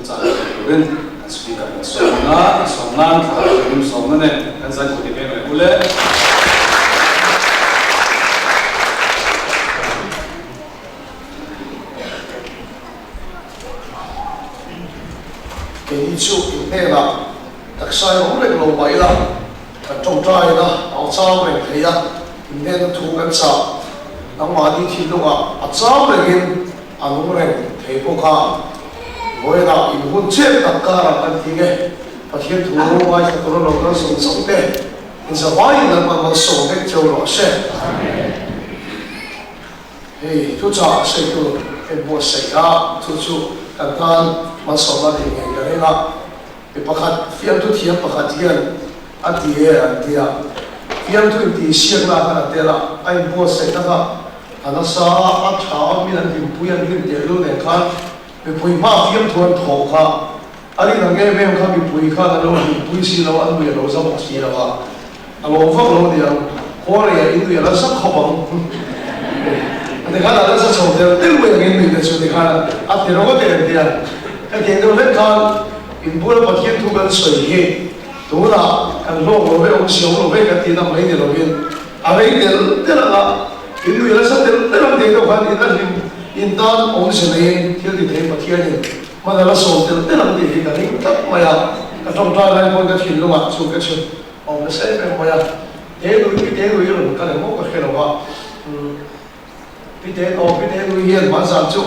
Thuchah pe thei turin kan Speaker kan sawm ang a, i sawm nan thlarau thianghlim sawmna nen kan zai kut i veng leh ule. Keini chu in hnenah taksa i awm reng lo mah ila, kan tawngtaina a chang reng thei a, in hnena thu kan chah nangmahni thinlungah a chang rengin a nung reng thei bawk a. Vawiinah in hun chiah tak karah kan ti nge, Pathian thu ngaithla tur a lo kal zawng zawng te, in zavaiin Lalpan malsawm vek cheu rawh se. Hei thuchah sawi tur en buatsaih a, chu chu kan tan malsawmna thei ngei ka ring a. Mi pakhat, fiamthu thiam pakhat hian a ti e an ti a, fiamthu intihsiakna khan a tel a, a inbuatsaihna kha a nasa a, a tha a, min an hlimpui an hlim tehlul nen khan mipui hmaa fiamthu an thawh kha a rin ang em em kha mipui khan an lo hlimpui si lo a, an nui a lo za bawk si lo a, a lawm vak lo aniang, khuareiah in nui a la za khawp ang tikhan a la za chho tel tel mai ang in nui te chu tikhan a ti rawng a ti an ti a, ka tih deuh hlek khan in bula Pathian thu kan sawi hi tunah kan hlawk lo ve awm si awm lo ve kan tihna mai ni lovin a rei tel tel ang a, in nui a la za tel tel ang tih deuh khan in la hlim in tan awmze neiin thil ti thei Pathianin Hman a la sawm tel tel ang tih hi ka ring tlat mai a, ka tawngtai lai pawn ka thinlungah chu ka chhun awm nasa em em mai a, Te nui pi te nui rawn kal emaw ka hre lo a, umm pi te aw pi te nui hian hmanzan chu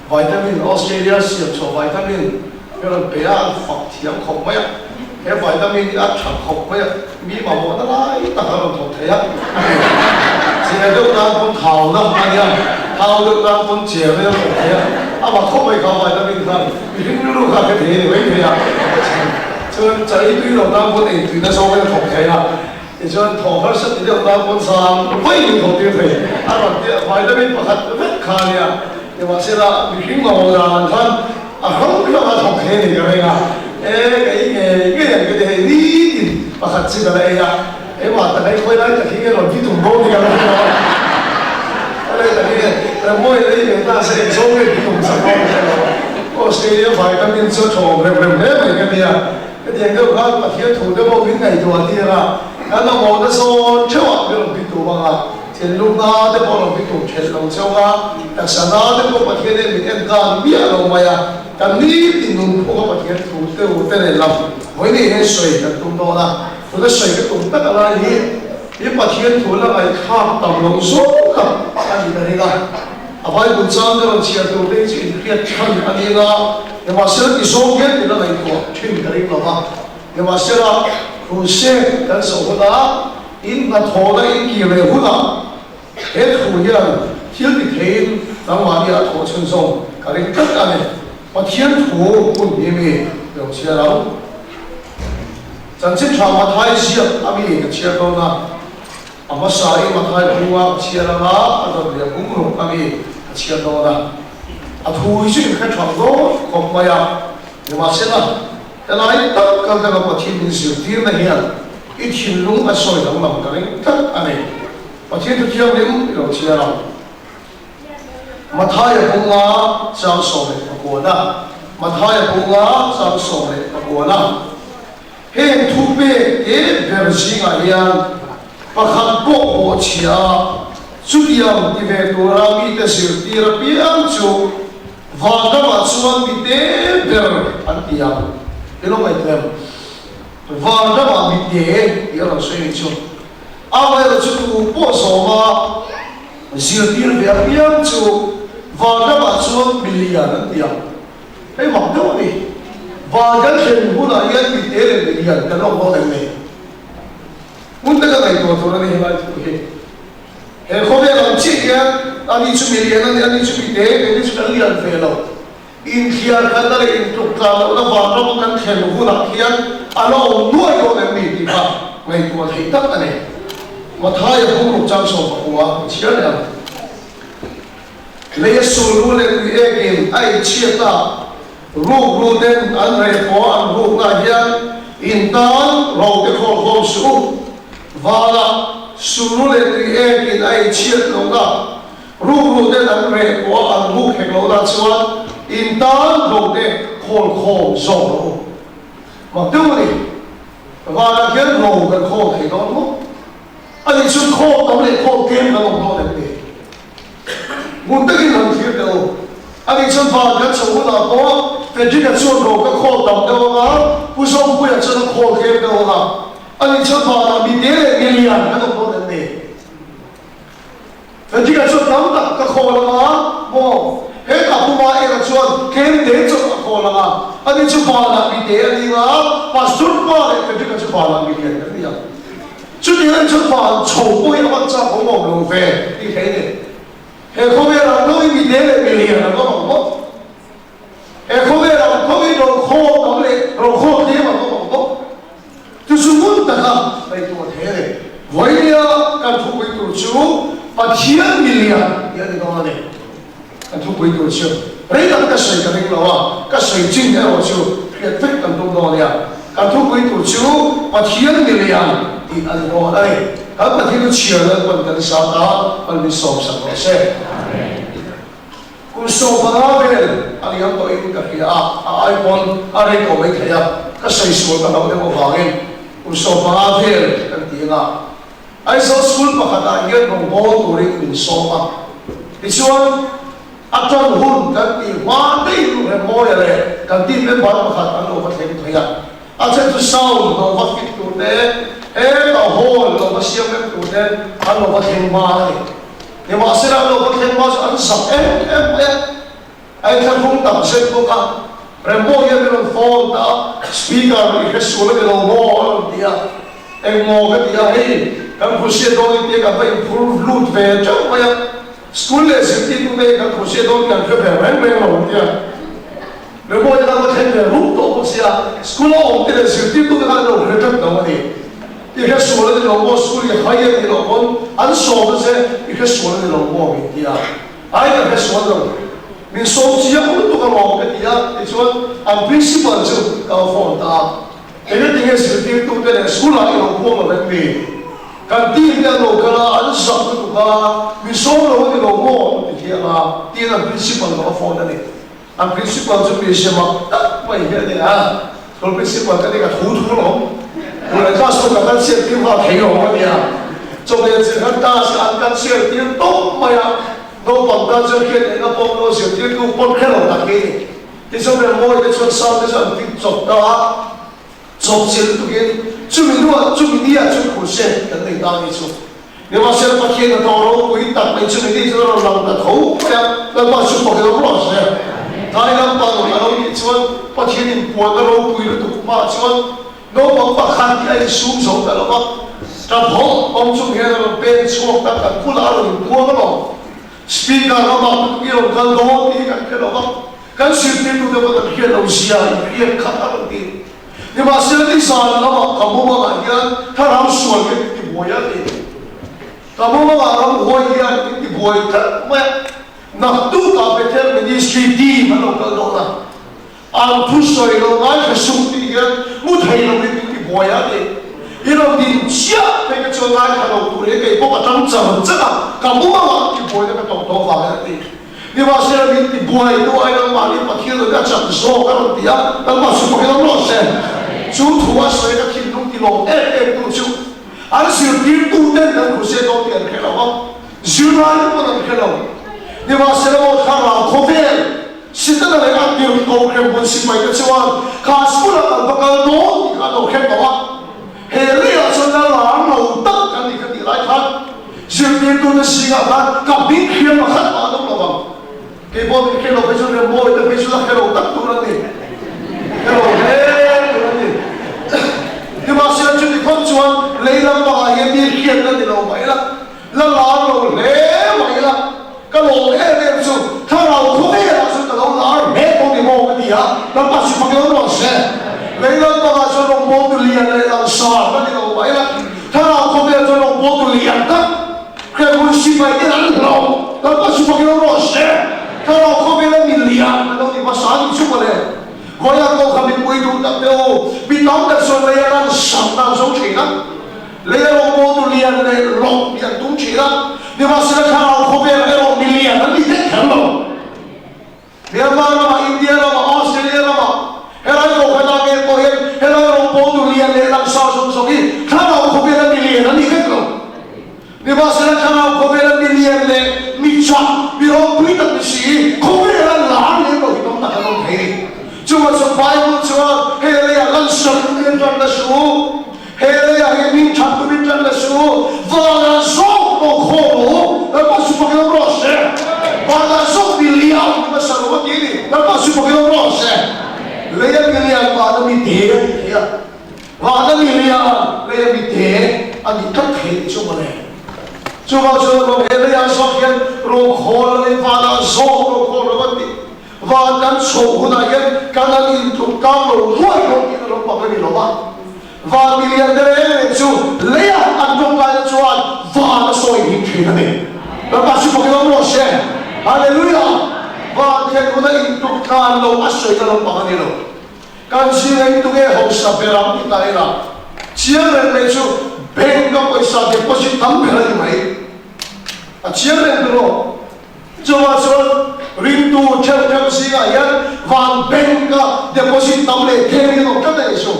vitamin Australia siam chhuah vitamin hi rawn pe a, an fak thiam khawp mai a, he vitamin hi a tha khawp mai a, mi mamawhna lai tak a rawn thawk thei a, chhe deuh tan pawn thauna a nia, thau deuh tan pawn chhe vel a thawk thei a, amah khawp mai kha vitamin khan mihring rilru kha a hre thei a ni mai thei a, chuan chaw ei tui lo tan pawn ei tuina zawng in a thawk thei a, tichuan thaw harsa ti deuh tan pawn zan vawi in thawk tir thei a rawn ti a, vitamin pakhat vek kha a nia, nimahsela mihring mamawh dan ang khan A hrang hrang a thawk thei a ni ka ring a, e ka ei ngei ngei ang ka ti hei nitin pakhat chu ka la ei a, keimah tak hei khawi lai tak hi nge rawn ti tum dawn hi ka la hre lo a, ka lei tak hi nge Remmawii la ei ve ta se eng zawng nge ti tum chak dawn ka hre lo a, Australia vitamin chu a thawm rem rem hle mai ka ti a, hetiang deuh khan Pathian thu te pawh min ngaihtuah tir a, kan mamawhna zawn theuh ah min rawn ti tum ang a. Thinlungna te pawh lo hi tum thelh lo chauh a, taksa na te pawh Pathian hian min en khan miah lo mai a, kan nitin nun phung a Pathian thu te u te nen lam vawi nei hian sawi kan tum dawn a, tuna sawi ka tum tak alai hi hi Pathian thu la ngaihthlak tam lo zawk tak a ni ka ring a, a Bible chang te rawn chhiar tur te hi chu inhriat chhan a ni anga, nimahsela ti zawng hian min la ngaihtuah thin ka ring lo va, nimahsela crusade kan zawh hunah In hnathawhna in kir leh hunah he thu hian thil ti theiin nangmahni a thawh chhunzawm ka ring tlat a ni. Pathian thu hun hi mi lo chhiar ang. Chanchin tha Mathai ziak a mi ka chhiar dawn a, a hmasa i Mathai bunga ka chhiar anga a dawt leh bung ruk a mi ka chhiar dawn a. A thu hi chu in hre thang dawn khawp mai a, nimahsela Helai tak kal danga Pathian min zirtirna hian i thinlung a sawi danglam ka ring tlat a ni. Pathian thu thianghlim i lo chhiar ang. Mathaia bunga chang 19 Mathaia bunga chang 19 Heng thu pek te ber zingah hian pakhat pawh bawhchhia a, chutiang ti ve tura mite zirtir apiang chu Van ramah chuan mi te ber an ti ang. I lo ngaihtuah em? Van ramah mi te tih a rawn sawi ni chu. Amaherawh chu tu pawh zawma zirtir ve apiang chu van ramah chuan mi lian an ti ang. Hei mak deuh a ni. Van kan thlen hunah hian mi te leh mi lian kan awm dawn em ni? Hmun taka ngaihtuah tur a ni helai thu hi. He khawvel ang chiah hian ani chu mi lian a ni, ani chu mi te, keini chu kan lian ve lo. Inthiar khatna leh intluk tlan lohna vanram kan thlen hunah hian a la awm nuai dawn em ni tih kha ngaihtuah theih tak a ni. Mathaia bungruk chang 19 i chhiar leh ang. Lei a sul lu leh tui ekin a eichhiat a, ruk ru ten an reh pawh an ruknaah hian in tan ro te khawlkhawm suh u. Vala sul lu leh tui ekin a eichhiat lohna, ruk ru ten an reh pawh an ruk hek lohna chuan In tan ro te khawl khawm zawk rawh u. Mak deuh a ni. Vanah khian ro kan khawl thei dawn maw? A nih chu khawl tam leh khawl tlem kan awm dawn em ni? Ngun takin han thlir teh u. A nih chuan van kan chho hunah pawh Frederick-a chuan ro ka khawl tam deuh ang a, Pu Zawmpuia chuan a khawl tlem deuh ang a. A nih chuan vanah mi te leh mi lian kan awm dawn em ni? Frederick-a chuan tam tak ka khawl ang a, maw? Hetah Pu Maela chuan tlem te chawlh a khawl ang a. A nih chu vanah mi te a ning a, Pastor pa leh Frederick-a chu vanah mi lian kan ni ang. Chutiang a nih chuan van chho pawh hi a van chak awm awm lo ve tih theih a ni. He khawvel ang tho hi mi te leh mi lian an awm ang bawk. He khawvel ang tho hi ro khawl tam leh ro khawl tlem an awm ang bawk. Chu chu ngun taka ngaihtuah theih a ni. Vawinia kan thupui tur chu Pathian mi lian tih a ni dawn a ni. Kan thupui tur chu rei tak ka sawi ka ring lo a, ka sawi chin erawh chu hriat vek kan tum dawn nia. Kan thupui tur chu Pathian mi lian tih a ni dawn a ni. Kan Pathian chu chhiar lal pawn kan sat a, pan min sawmsak rawh se. Kum 15 vel a liam tawhin ka hria a, a ai pawn a rei tawh mai thei a, ka sawi sual ka hlauh deuh avangin kum 15 vel kan ti anga Aizawl school pakhatah hian rawngbâwl turin min sawm a, tichuan a ṭan hun kan tih hma daih Remmawia leh kan team member pakhat an lo va thleng phei a, a then chu sound lo va fit tur te, heta hall lo va siam rem tur ten an lo va thleng hma a ni. Nimahsela an lo va thleng hma chu an zak em em mai a, a inthlahrung tak zet bawk a, Remmaw hian min rawn phone ta a, speaker i hre sual a ni lo maw a rawn ti a, engmaw ka ti a, hei kan khuhsiat dawn i tia kan va inphur lut ve teuh mai a, school leh zirtirtute hi kan khuhsiat dawn kan hre ve reng reng lo an ti a, Remmaw te khan va thleng ve rup tawh bawk sia, school a awm te leh zirtirtute khan an lo hre teuh lo a ni. I hre sual a ni lo maw, school i hai a ni lo pawn an sawm a che, i hre sual a ni lo maw min ti a, ai ka hre sual lo, min sawm chiang lutuk alawm ka ti a, tichuan an principal chu ka va phone ta a, engati nge zirtirtute leh school ah i lo buang lo vek mi, kan team te an lo kal a, an zak lutuk a, min sawm lo a ni lo maw ka ti thiang a, tiin an principal ka va phone a ni. An principal chu hmeichhe mak tak mai hi a ni a, school principal ka ni ka thu thu lo, tun leh class pawh ka kan chhiat tir nghal thei lo a nia, chawhmeh zir khan class an kan chhiat tir tawp mai a, naupang tan chuan hriat theihna pawh lo zirtirtu pawn hre lo tak hi a ni. Tichuan Remmawii te chuan sound te chu an fit chawp ta a, chawp chilh lutukin chumi hnuah chumi ni ah chuan crusade kan nei ta a ni chu. Nimahsela Pathian a tawng ropui tak mai chumi ni chu a rawn lang ta tho mai a, Lalpa chu fak ilo rawh se. Tlai lampang a lo nih chuan Pathian inpuanna ropui lutuk hmaah chuan naupang pakhat hi a insum zo ta lo va, tap hawm hawm chung hian a rawn pen chhuak ta, kan bulah a rawn inpuang alawm. Speaker ramah lutuk i rawn kal dawn tih hi kan hre lo va, kan zirtirtute pawh kan hriat lo zia inhriat khat a rawn ti. Nimahsela nizan lamah ka mumangah hian thlarau sual hian min tibuai a ti. Ka mumangah ramhuai hian min tibuai tlat mai a. Naktukah Bethel Ministry team an lo kal dawn a, an thusawi lo ngaithla suh tih hian mu thei lovin min tibuai a ti. I lo din chiah phei ka chuan ngaithla lo tur hi kei pawh ka tang char char a, ka mumangah tibuaina ka tawh tawh vangin a ti. Nimahsela min ti buai tu ai nangmahni Pathian lo hi a chak zawk a rawn ti a, nangmah chu Pathian awm rawh se. Chu thu a sawi ka thinlung ti lawm em em tu chu an zirtirtu ten an hmu se dawn tih an hre lo va, zirlai te pawn an hre lo. Nimahsela maw thlarau khawvel Setana leh a tirh kohrem hun sipai te chuan kha school ah kan va kal dawn tih kha an lo hre tawh a. He leiah chuan la lar lo tak kan ni ka tih lai khan zirtirtute zingah khan ka hming hriat pakhat mah an awm lo vang. Kei pawh min hre lo phei chu Rembawi te phei chu la hre lo tak tur an ni. Hre lo hle tur an ni. Nimahsela chuti phawt chuan lei lampangah hian mi hriat la ni lo mah ila, la lar lo hle mah ila, ka lawm em em chu thlarau khawvelah chuan ka lo lar hle tawh ni maw ka ti a, Lalpa chu fak lo rawh se. Lei lampangah chuan rawngbawltu lian leh langsar ka ni lo mah ila, thlarau khawvelah chuan rawngbawltu lian tak Kremlin sipai ten an hlauh, Lalpa chu fak lo rawh se. Thlarau khawvela mi lian an lo ti hmasa a ni chu mawle. Vawiah pawh kha mipui duh tak te u, mi tam tak chuan lei a lansar dan zo thin a. Lei a rawngbawltu lian leh lawk nih an tum thin a, nimahsela thlarau khawvel erawh mi lian an ni vek kher lo. Myanmar ramah. awm rawh se. Lei a mi lian van a mi te a nih theih a, van a mi lian lei a mi te a nih tlat theih chu mawle. Chuvang chuan rawng he leiah zawk hian rawngkhawl a nei, vanah zawk rawngkhawl lo an ti. Van kan chhoh hunah hian kan an intluk tlang lo ruai dawn tih na lo pak a ni lo va. Van milian te reng reng chu leiah an tawngtaina chuan van a sawi him thin a ni. Lalpa chu pakin awm rawh se. Hallelujah! Van thlen huna intluk tlan lo a sawi na lo pak a ni lo. Kan zir eng tunge hausa ber ang ti ta ila, chiang reng mai chu bank a pawisa deposit tam ber a ni mai. A chiang reng tur aw. Chuvah chuan ringtu theuh theuh zingah hian van bank a deposit tam leh tlem hi an awm tlat a ni chu.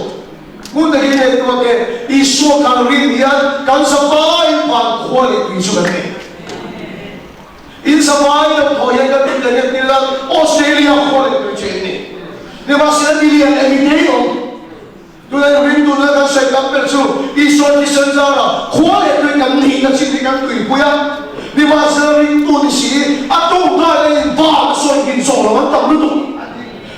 Hmun takin ngaihtuah teh, Isua kan rin hian kan zavaiin van khua leh tui chu kan nei. In zavai deuh thaw hian kan rin leh nget nil a, Australia khua leh tui chu in ni. Nimahsela million emi tei awm. Tunah rin tuna kan sawi tam ber chu Isua thisen zara khua leh tui kan nihna chin hi kan tuipui a. Nimahsela ringtu ni si a tawngtai leh in van a sawi nghin zawh lo an tam lutuk.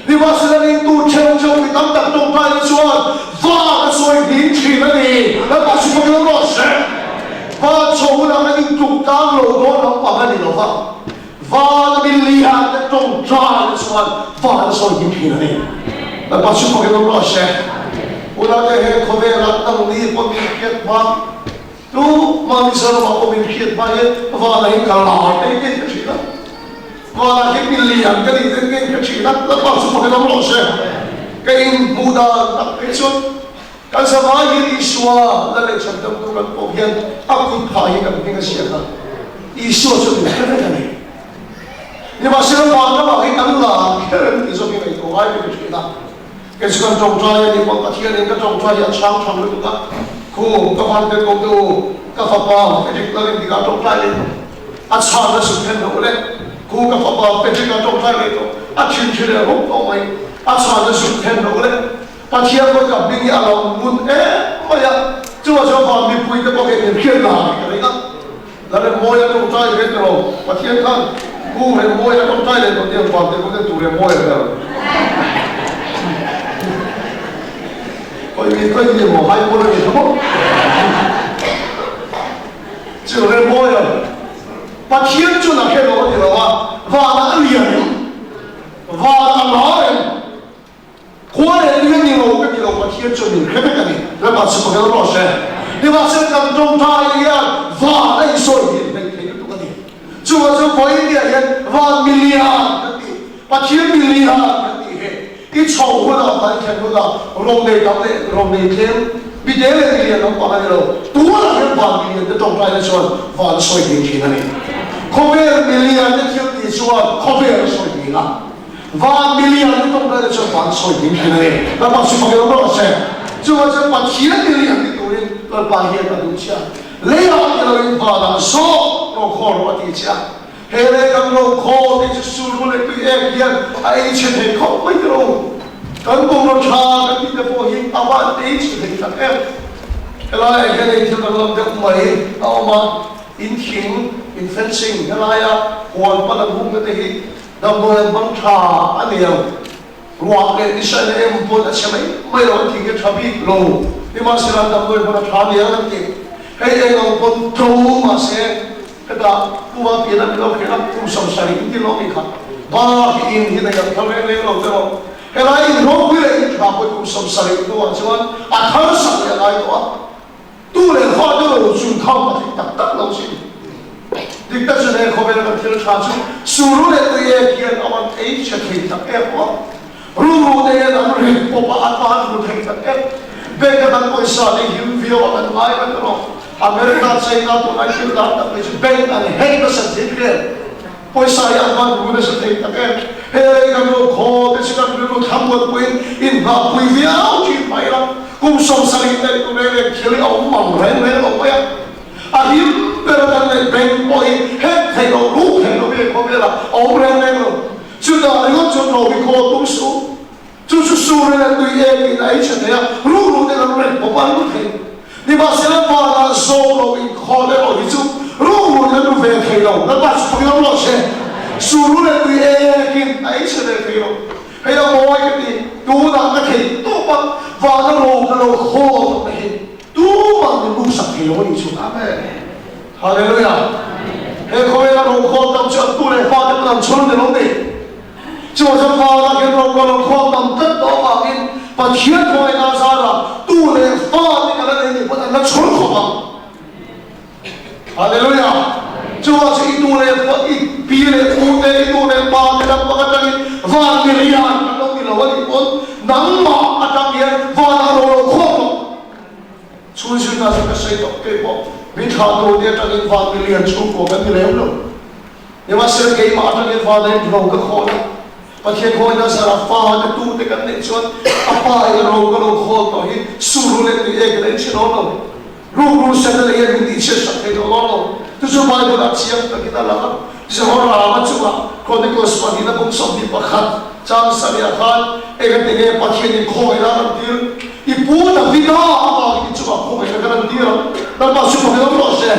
Nimahsela ringtu theuh theuh mi tam tak tawngtai na chuan van a sawi nghin thin a ni. Lalpa chu fakin awm rawh se. Van chho hunah kan intluk tlang lo dawn lampang a ni lo va. Van mi lian te tawngtai te chuan van a sawi him thin a ni. Lalpa chu fakin awm rawh se. Unate he khawvelah nangni pawh min hriat hma, tu hma Mizoramah pawh min hriat hma hian vanah hian ka lar te hi ka inhre thin a. Vanah hian mi lian ka nih te hi ka inhre thin a. Lalpa chu fakin awm rawh se. Ka inhmuh dan tak phei chuan kan zavai hian Isua la leh chhandamtu kan pawh hian a kut phah hi kan hming a ziak a. Isua chu min hre vek a ni. Nimahsela van lamah hi kan la kher em tih zawk hi ngaihtuah ngai vek a thin a. Kei chu kan tawngtai a ni pawh Pathianin ka tawngtai hi a chhang thang lutuk a. Khu ka van pe ko tu ka fapa Patrick Lalin tikah tawngtai leh tawh. A chhan a zuk then loh le. Khu ka fapa Patrick a tawngtai leh tawh. A thinhri leh rawp tawh mai. A chhan a zuk then loh le. Pathian pawh ka hming hi a lo ngun em mai a. Chuvah chuan van mipui te pawh hian min hriat la tih ka ring a. La Remmawia tawngtai ve tawh lo. Pathian khan Pu Remmawia tawngtai leh tawh tiang vang te pawh hian tu Remmawia ber. Khawi mi khawi mi emaw hai pawl a ni tha maw. Chu Remmawia Pathian chuan a hre lo a ti lo a, vanah a lian em? Van a lar em? Khua leh tui a ni lo ka ti lo, Pathian chuan min hre vek a ni. Lalpa chu pakhat rawh se. Nimahsela kan tawngtai hian van a insawi hniam hleih thei lutuk a ni. Chuvang chuan vawiin hian van milian kan ti, Pathian milian kan tih he i chho hunah van i thlen hunah rawng nei tam leh rawng nei tlem, mite leh milian lampang a ni lo. Tunah hian van milian te tawngtai na chuan van a sawi hniam thin a ni. Khawvel milian te thil tih chuan khawvel a sawi hniam a. Van milian te tawng lai te chuan van sawi ding thin a ni. Lalpa chu fak ilo rawh se. Chuvang chuan Pathian milian ti turin Lalpa hian a duh che a. Leiah ti loin vanah zawk rawkhawl rawh a ti che a. He lei kan rawkhawl tih chu sulru leh tui ek hian a ei chhe thei khawp mai tiro. Kan bungraw tha kan tih te pawh hi a van ei chhe thei tak em. Helaiah hian ei thil danglam deuh mai a awm a, in thing, in fencing helaia huan pan an hungna te hi Damdawi an hmang tha a ni ang. Ruah leh nisa in a em pawn a chhe mai mai lo an tih hi a tha bik lo. Nimahsela damdawi hman a tha ni ang an ti. Hei eng ang pawn tlo mahse hetah Puma pian a ni lo kher a, kum 70 in ti lo mi kha ba hi in hi nei ang thar reng reng lo te rawh. Helai in ropui leh in tha pawh kum 70 hnuah chuan a thar sak leh a ngai tawh a. Tu leh fa te lo chun kham a thei tak tak lo chin. Dik tak chuan he khawvel kan thil tha chu suru leh tui ek hian a van ei chhe thei tak em aw. Ruru te hian an rit pawp a an van ru thei tak em. Bank a kan pawisa te him viau a kan ngai vek erawh America, China tunlai thil dan tak mai chu bank an hack nasa thin hle. Pawisa hi an van ru nasa thei tak em. He lei kan lo khaw te chu kan rilru thlamuan puiin inhnahpui viau thin mai ila, kum 70 daih tur reng reng thil hi a awm mang reng reng lo mai a. A him ber a kan neih bank pawh hi hek theih loh, ruk theih loh hi khawvelah a awm reng reng lo. Chutah ringawt chuan ro hi khaw tum suh. Chu chu sur in a tui em in a ei chhe thei a, ruh ruh ten an reng pawp a an ru thei. Nimahsela vanah zawk lo inkhawm erawh hi chu ruh ruh in an ru ve thei lo. Lalpa chu fak ilo rawh se. Sur ruh leh tui ek in a ei chhe ve thei lo. Hei a mawi ka ti, tunah ka thei tawp a, vana ro ka lo haw tawh na hi tumah min buksak thei lo a nih chu. Hallelujah! He khawvela ro khawl tam chu an tu leh fate pawn an chhun ni lo ni. Chu chuan vanah hian ro ka lo khawl tam tlat tawh avangin Pathian khawngaihna zarah tu leh fate ka la nei nih pawn an la chhun khawp ang. Hallelujah! Chuvang chu i tu leh fa, i pi leh pu te, i nu leh pa te lam pang atangin van mi rian kan lo ni lo a nih pawn nangmah atang hian vanah ro lo khawm rawh. Chhun zirna chu ka sawi tawh kei pawh min thlah tur te atangin van mi lian chhungkua kan ni lem lo. Nimahsela keimah atangin van a in ro ka khawn a, Pathian hawina zara fa te tu te kan neih chuan a pa in ro ka lo khawl tawh hi suru leh tui ek in a inchhe dawn lo. Rukru sena lei hian min tihchhiat sak thei tawh dawn lo. Chu chu Bible ah chiang takin a lang a. Jehoram-a chungah Chronicles pahnihna bung 21 chang sarih ah khan eng a ti nge Pathian in khawngaihna a rawn tir? I pu Davida avangin i chungah khawngaihna ka rawn tir ang. Lalpa chu fak lam rawh se.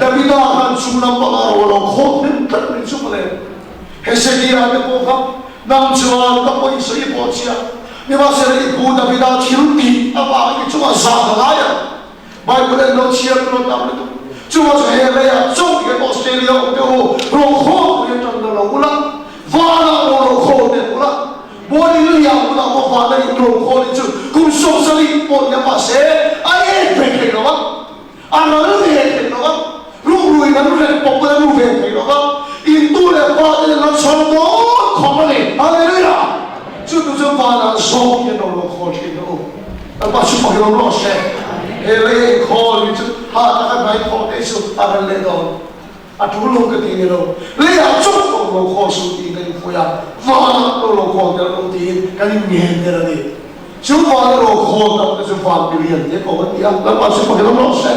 Davida khan chung lampang ah ro a lo khawl hnem tlat mai chu mawle. Hezekia te pawh kha nang chuan ka pawisa i pawh chiah. Nimahsela i pu Davida thil tih avangin i chungah zah ka ngai ang. Bible en lo chhiar tur a tam lutuk. Chungah chu he leiah chauh hian Australia awm te u, rawkhawl tur hian tan la lo ula, vanah pawh rawkhawl te ula, Buanin liah hunah pawh vana in rawkhawl hi chu kum 70 pawh nia mahse a ek ve thei lo a, a ral ve thei lo a, rukruin an rek pawp an ru ve thei lo a, in tu leh pa te nen an chhawr dawn khawp a ni. Hallelujah! Chu tu chu vanah zawng hian lo rawkhawl thin rawh u. Kan pa chu fak ilo rawh se. He lei a inkhawl hi chu ha taka hnai khawh te chu a ral leh dawn. A tul lo ka ti ni lo. Leiah chauh lo lo khawl suh tiin kan infuih a, vanah lo lo khawl tel lo tiin kan inngen tel a ni. Chu vana lo khawl tak te chu van milian te ko an ni a. Lalpa chu fak ilo rawh se.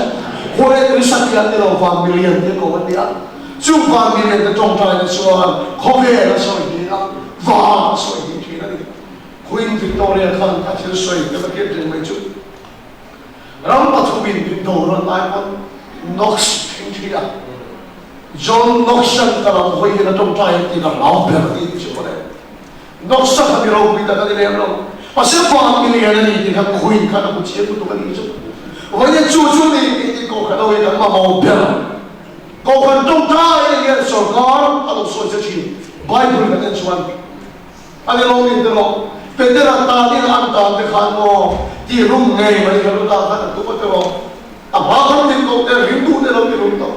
Khua leh tui satliah ni lo van milian te ko an ni a. Chu van milian te tawngtaina chuan khawvel a sawi thin a, van a sawi thin thin a ni. Queen Victoria khan a thil sawi ka la hriat reng mai chu, Ram pathumin min do rawn lai pawn Knox thleng thin a, John Knox-an ka lam hawi hian a tawngtai ang tih ka hlau ber a ti tih chu mawle. Knox-a kha mi ropui tak a ni lem lo, mahse van mi lian a ni tih kha Queen khan a hmu chiang lutuk a nih chu. Vawiin chu chu ni tih tih kohhran ho hi kan mamawh ber. Kohhran tawngtai hian sorkar a lo sawi che thin, Bible kan en chuan. A ni lo min tiraw? Petera tan in an tan te khan maw ti rum ngei mai kha Luta khan a tum a tiraw? A hma khan tin koh te ring duh te lo ti rum tawh.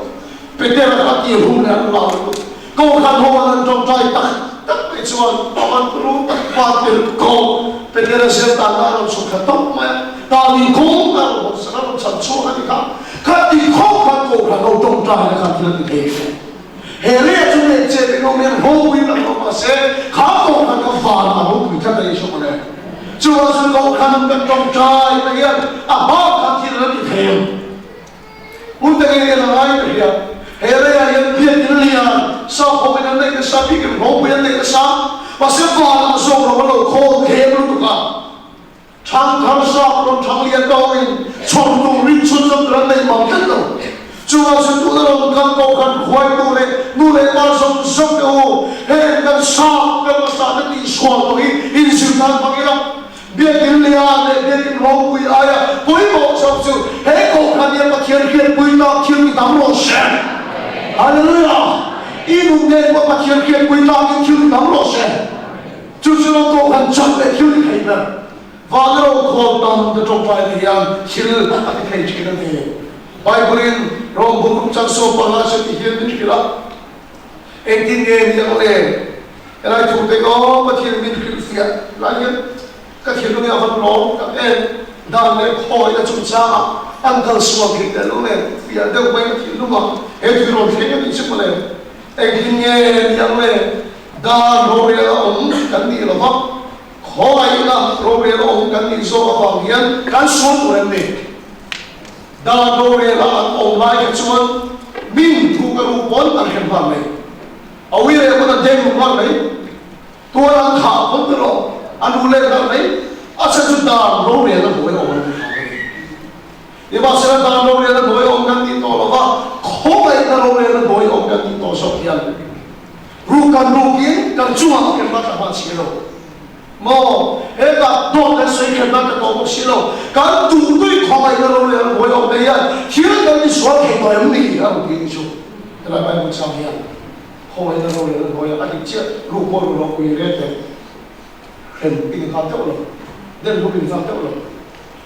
Petera kha ti rum leh an lau lutuk. Ko khan ho an an tawngtai tak tak mai chuan a van rum tak van tir ko. Petera zel tan a rawn chhuk thla tawp mai a. Tan in kawng a rawn hawn sak a rawn chhan chhuak a ni kha. Kha ti khawp khan ko khan ho tawngtai na khan thil a ti thei hle. He leh chu leh che min awm hian ropui tak lo mahse kha kohhran kha van a ropui tlat a ni hrawk le. Chuvang chuan kohhran kan tawngtai na hian a hma khan thil an ti thei ang. Hun te ngei en a ngai ka hria. He leiah hian biakin lian sap ho in an neih nasa, biakin ropui an neih nasa, mahse vanah zawk ro an lo khawl them lutuk a. Thangthar sap rawn thang lian tawngin chhawr tur rin chhun zawm tur an nei mang tlat lo. Chuvang chu tuna rawn kal kohhran huaitu leh nu leh pa zawng zawng te u, heng kan sap kan hmasa te tihsual tawh hi inzir nan hmang ila, Biakin lian leh Biakin ropui aia pawimawh zawk chu he kohhran hian Pathian hriatpui tlak thil ti tam rawh se. Hallelujah! I nun nen pawh Pathian hriatpui tlakin thil ti tam rawh se. Chu chu lo kohhran chak leh thil ti thei ber, van ro khawl tam te tawngtai te hian thil a ti thei thin a ni. Bible-in Rom bu kum chang 15 se ti hian min hrilh a, engtin nge ni ang le? Helai thu te aw Pathian min hrilhfiah lai hian ka thinlung hi a van lawm tak em, dan leh khawi a chungchangah an kal sual thei tel lo nen fiah deuh mai ka thinlungah he thil rawn thleng a nih chu mawle. Engtin nge ni ang le? Dan rorel a awm kan nih lo va, khawngaihna rorel a awm kan nih zawk avang hian kan sual tur em ni? Dan rorel a an awm lai kha chuan min thu ka ru pawn an hrem nghal mai. A ui leh pawn an deng ru nghal mai. Tual an thah pawn te rawh an ru leh nghal mai. A chhan chu dan rorel a hnuai awm an ni thang a ni. Nimahsela dan rorelna hnuai awm kan tih tawh lova, khawngaihna rorelna hnuai awm kan tih tawh zawk hian ruk kan rukin kan chungah kan hma thla hman si lo. hremna ka tawh bawk si lo. Kan duhtui khawngaihna rorel a buai awm te hian thil kan ti sual thei tawh em ni? A rawn ti a ni chu. Helai Bible chang hian khawngaihna rorel a buai a, a dik chiah ruh pawh ruh loh ui rel teh hrem i ni nghal teuh lo, den hlum i ni nghal teuh lo.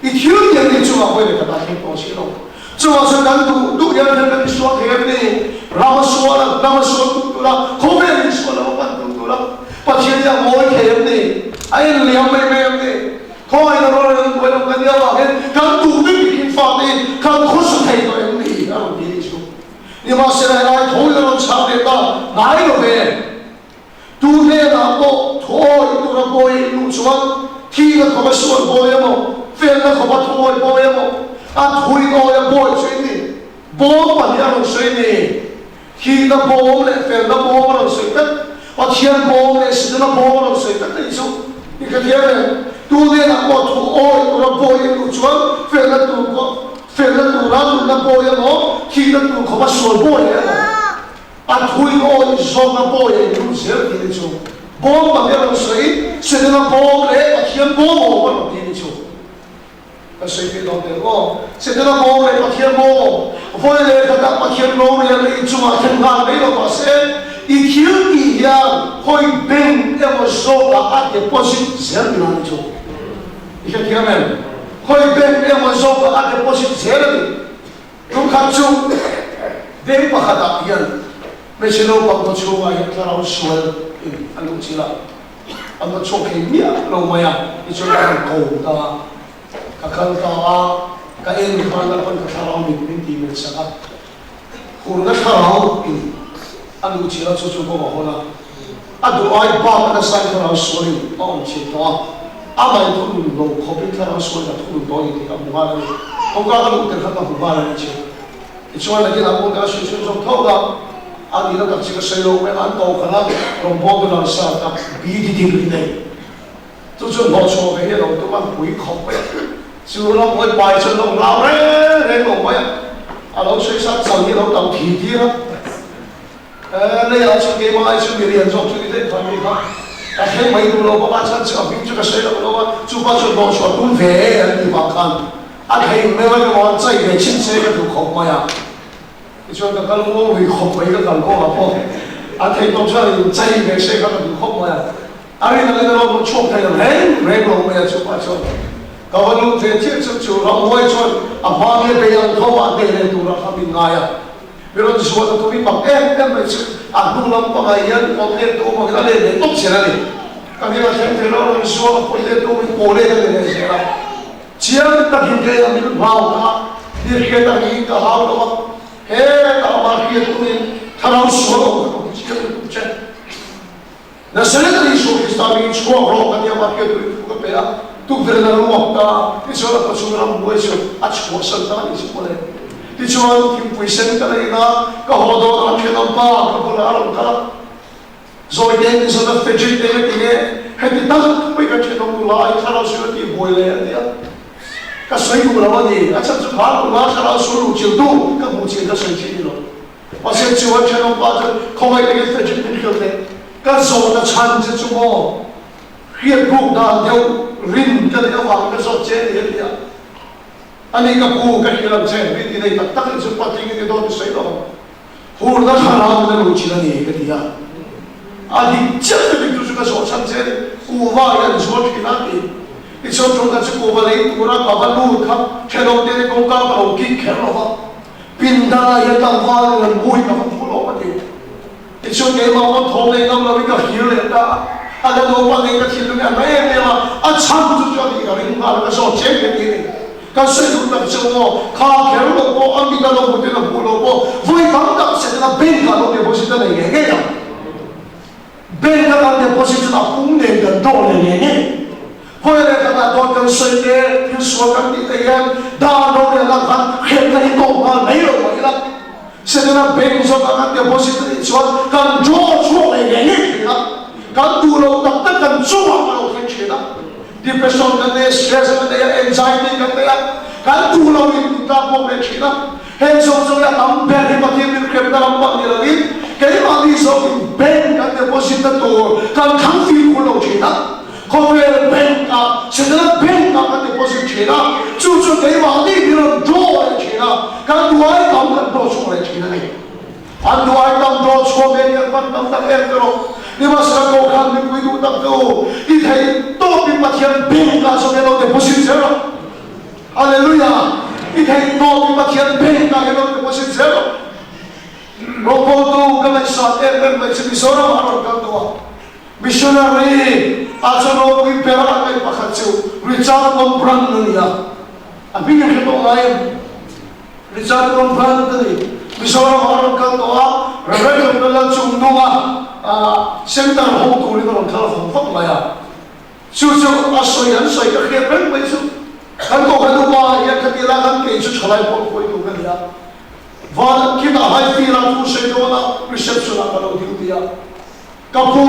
I thil tiang ni chungah hawi leh ka ta thleng tawh si lo. Chungah chuan kan duh duh hian hrem kan ti sual thei em ni? Ram a sual a, hnam a sual tuk tur a, khawvel in sual lam a pan tuk tur a, Pathian hi a ngawi thei em ni? A inliam mai mai em ni? Khawngaihna rual in an buai lo kan nia vangin kan duh bik bik in fate hi kan khawsa thei tawh em ni? A rawn ti a nih chu. Nimahsela helai tho in a rawn chhang leh ta ngai lo ve. Tu hnenah pawh thuawi tura bawi in luh chuan thihna khawpa sual bawi emaw, felna khawpa thuawi bawi emaw, a thuinawi a bawi chu in ni. Bawm pahnih a rawn sawi ni. Thihna bawm leh felna bawm a rawn sawi tlat. Pathian bawm leh Setana bawm a rawn sawi tlat a nih chu. I ka thiam em? Tu hnenah pawh thuawi tura bawi in luh chuan felna tur pawh felna tura nunna bawi emaw, thihna tur khawpa sual bawi emaw, A thui awi zawkna bawi a inlut zel tih ni chu bawm tak hi a rawn sawi, Setana bawm leh Pathian bawm a awm a rawn ti ni chu kan sawi phei dawn tel maw? Setana bawm leh Pathian bawm a awm, vawi leh khatah Pathian rorel leh inchungah thlen nghal mai lo mahse i thil tih hian hawi beng emaw zawkah a deposit zel tih lai ni chu i hrethiam em? Hawi beng emaw zawkah a deposit zel a ni. Tumkhat chu veng pakhatah hian hmeichhe naupang khaw chhungah hian thlarau sual in a luh chilh a, an va chhuak thei miah lo mai a, tichuan ka han ko ta a, ka kal ta a, ka en khan Lalpan ka thlarau mit min tih men sak a, hurna thlarau in a luh chilh a, chu chu kawng a hawn a, a duh ai bak a nasa in thlarau sual in a awm chilh tawh a. Amah in thunun lo khawpin thlarau sual in a thunun tawh a ni tih ka hmu nghal a ni. Kawngka ka luh tel kha ka hmu nghal a ni che. Tichuan nakin ah pawh ka sawi chhun zawk tho a, a nihna tak chu ka sawi lo mai a, an ko khan a rawn bawm te lang sa tak bi di ding ri nei. Chu chuan hlawhchhuah ve hi a lo tum a, pui khawp mai a. Chu ram hawi pai chuan lo ngau reng reng lo mai a, a lo sawi sa chal hi a lo tam thi tir a. Leiah chuan keimah ai chuan mi rian zawk chu ni daih kha mi kha ka thleng mai duh lo bawk a, chhan chu a hming chu ka sawi loh lo a, chupa chuan hlawhchhuah tum ve e an tih vang khan a thei hmel a ka rawn chai ve chin che ka duh khawp mai a, tichuan ka kal muang lui khawp mai ka kal kawngah pawh a thei tawp chuan in chai ve se kha ka duh khawp mai a, a rin angin a rawn chhuak thei lo reng reng lo mai a chupa chuan ka va lut ve chiah chu chu ramhuai chuan a hma nge bei ang tho a hneh leh turah kha min ngai a. Mi rawn zuan a tum i mak em em mai chu a hnu lam pangah hian awm let duh awm angin a let leh tawp zel a ni. Ka hming a thleng thei lo, a rawn zuan a pawi let duh awmin paw let a ni leh zel a. Chiang takin kei a min hlau ta, mi hriat angin ka hau lo a, hetah amah hriat tumin thlarau sual awm ka tum chiang lutuk che. Nazareth Isua Krista mingin chhuak rawh ka nia mahriat turin thu ka pe a, tukverh in a ruak ta a, tichuan a khawchhung rambuai chu a chhuahsan ta a nih chu mawle. Tichuan thingpui sen ka la in a, ka haw dawn a, thenawm pa ka bulah a rawn kal a, zawi te in zawt a, Frederick te ka ti nge, heti tak mai kan thenawm nula i thlarau sual a tih buai le a ti a, ka sawi duh lo a ni, a chhan chu kha nula thlarau sual luhchilhtu ka hmuh chin ka sawi thin ni lo. Mahse chu a thenawm pa chuan khawngaih takin Frederick min hrilh teh, ka zawhna chhan che chu maw hriat buk dan deuh rin ka neih avangin ka zawt che a ni a ti a. Ani ka pu ka hrilh ang che, rin i nei tak tak in chu patling i ti dawn i sawi lo ang. Hurna thlarau in a luh chin a ni ka ti a. A dik chiah ka dik chu chu ka zawh chhan che a ni, kuhva hi an zuar thin a ti. Tichuan ṭawngka chu kuhva lei tura ka va lut kha thenawm te nih kawngka ka lo kik kher lo va. Pindan ah hian tlangval in an mui ka va hmu lo a ti. Tichuan keimah pawn thawm leh ngam lo in ka hlir leh ta a, a la naupang nen ka thinlung hi a na em em a, a chhan chu chu a nih ka ring nghal a, ka zawt cheng ve ti a ni. Kan sawi duh tak chu maw, kha kher lo pawh, a mit a lo hmu ten a hmuh lo pawh, vawi tam tak Setana bank ah lo deposit a nei ngei ngei ang. Bank a kan deposit chuan a pung nen kan dawn leh ngei ngei. Khawi leh khatah dawn kan sawi te, thil sual kan tih te hian dan rorel ah khan hremna hi tawk nghal mai lo mah ila, Setana bank zawk ah kan deposit a nih chuan kan draw chhuak leh ngei ngei thin a, kan duh loh tak tak kan chungah a lo thleng thin a. Depression kan nei a, stress kan nei a, anxiety kan nei a, kan duh loh in min tlak bawk leh thin a. Heng zawng zawng hi a tam ber hi Pathian min hremna lam pang ni lovin keimahni zawkin bank kan deposit na tur kan thlang fimkhur lo thin a. Khawvel bank ah Setana bank bank-ah kan deposit thin a, chu chu keimahni min rawn draw leh thin a, kan duai tam kan draw chhuak leh thin a ni. An duai tam draw chhuak ve hian hman tam tak em ka rawh. Nimahsela Kohhran mipui duh tak te u, i theih tawpin Pathian bank-ah chuan i lo deposit zel rawh. Hallelujah! I theih tawpin Pathian bank-ah i lo deposit zel rawh. Rawngbawltu ka ngaihsan em em mai chu Mizoram ah a rawn kal tawh a, missionary ah chuan ropui ber a ngaih pakhat chu Richard Wurmbrand a ni a, a hming a hre tawh ngai em? Richard Wurmbrand a ni. Mizoram ah a rawn kal tawh a, Rev. Doctor Lalchungnunga center ho turin a rawn kal vang vak mai a. Chu chu a sawi an sawi ka hriat reng mai chu kan kohhran upa hian khati la khan kei chu thalai pawh khawi tur ka ni a, van khitah high field ah thu sawi dawn a reception ah ka lo duty a, ka pu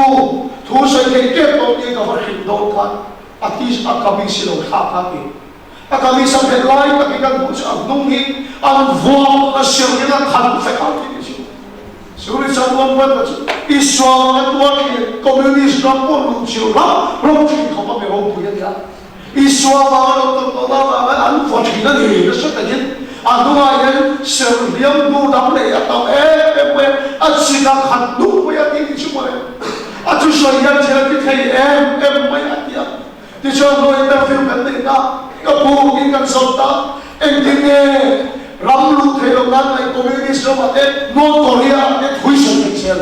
thu sawi thei tep tawh nia ka va hrilh dawn khan a ti a kamis hi lo thlak kha a ti. A kamis a phelh lai tak hi kan hmuh chu a hnung hi an vuak a sir in a khan fek a ti chu. Suri chuan uam uam ta chu i sual ang a tuar thin communist ram pawh luh chilh ram ram thin khawp a mi ropui a nia. I sual vang a lo tawrh tawh na vang a an vaw thin a ni nasa takin a hnungah hian ser hliam hnu dang leh a tam em em mai a, a chik a khat duh mai a ti ni chu mawle. A thusawi hian thil a ti thei em em mai a ti a. Tichuan hawi interview kan nei ta, ka pu in kan zawt ta, engtin nge ram luh theih loh nan ngaih communist ramah te North Korea ah te thui sawi thei zel.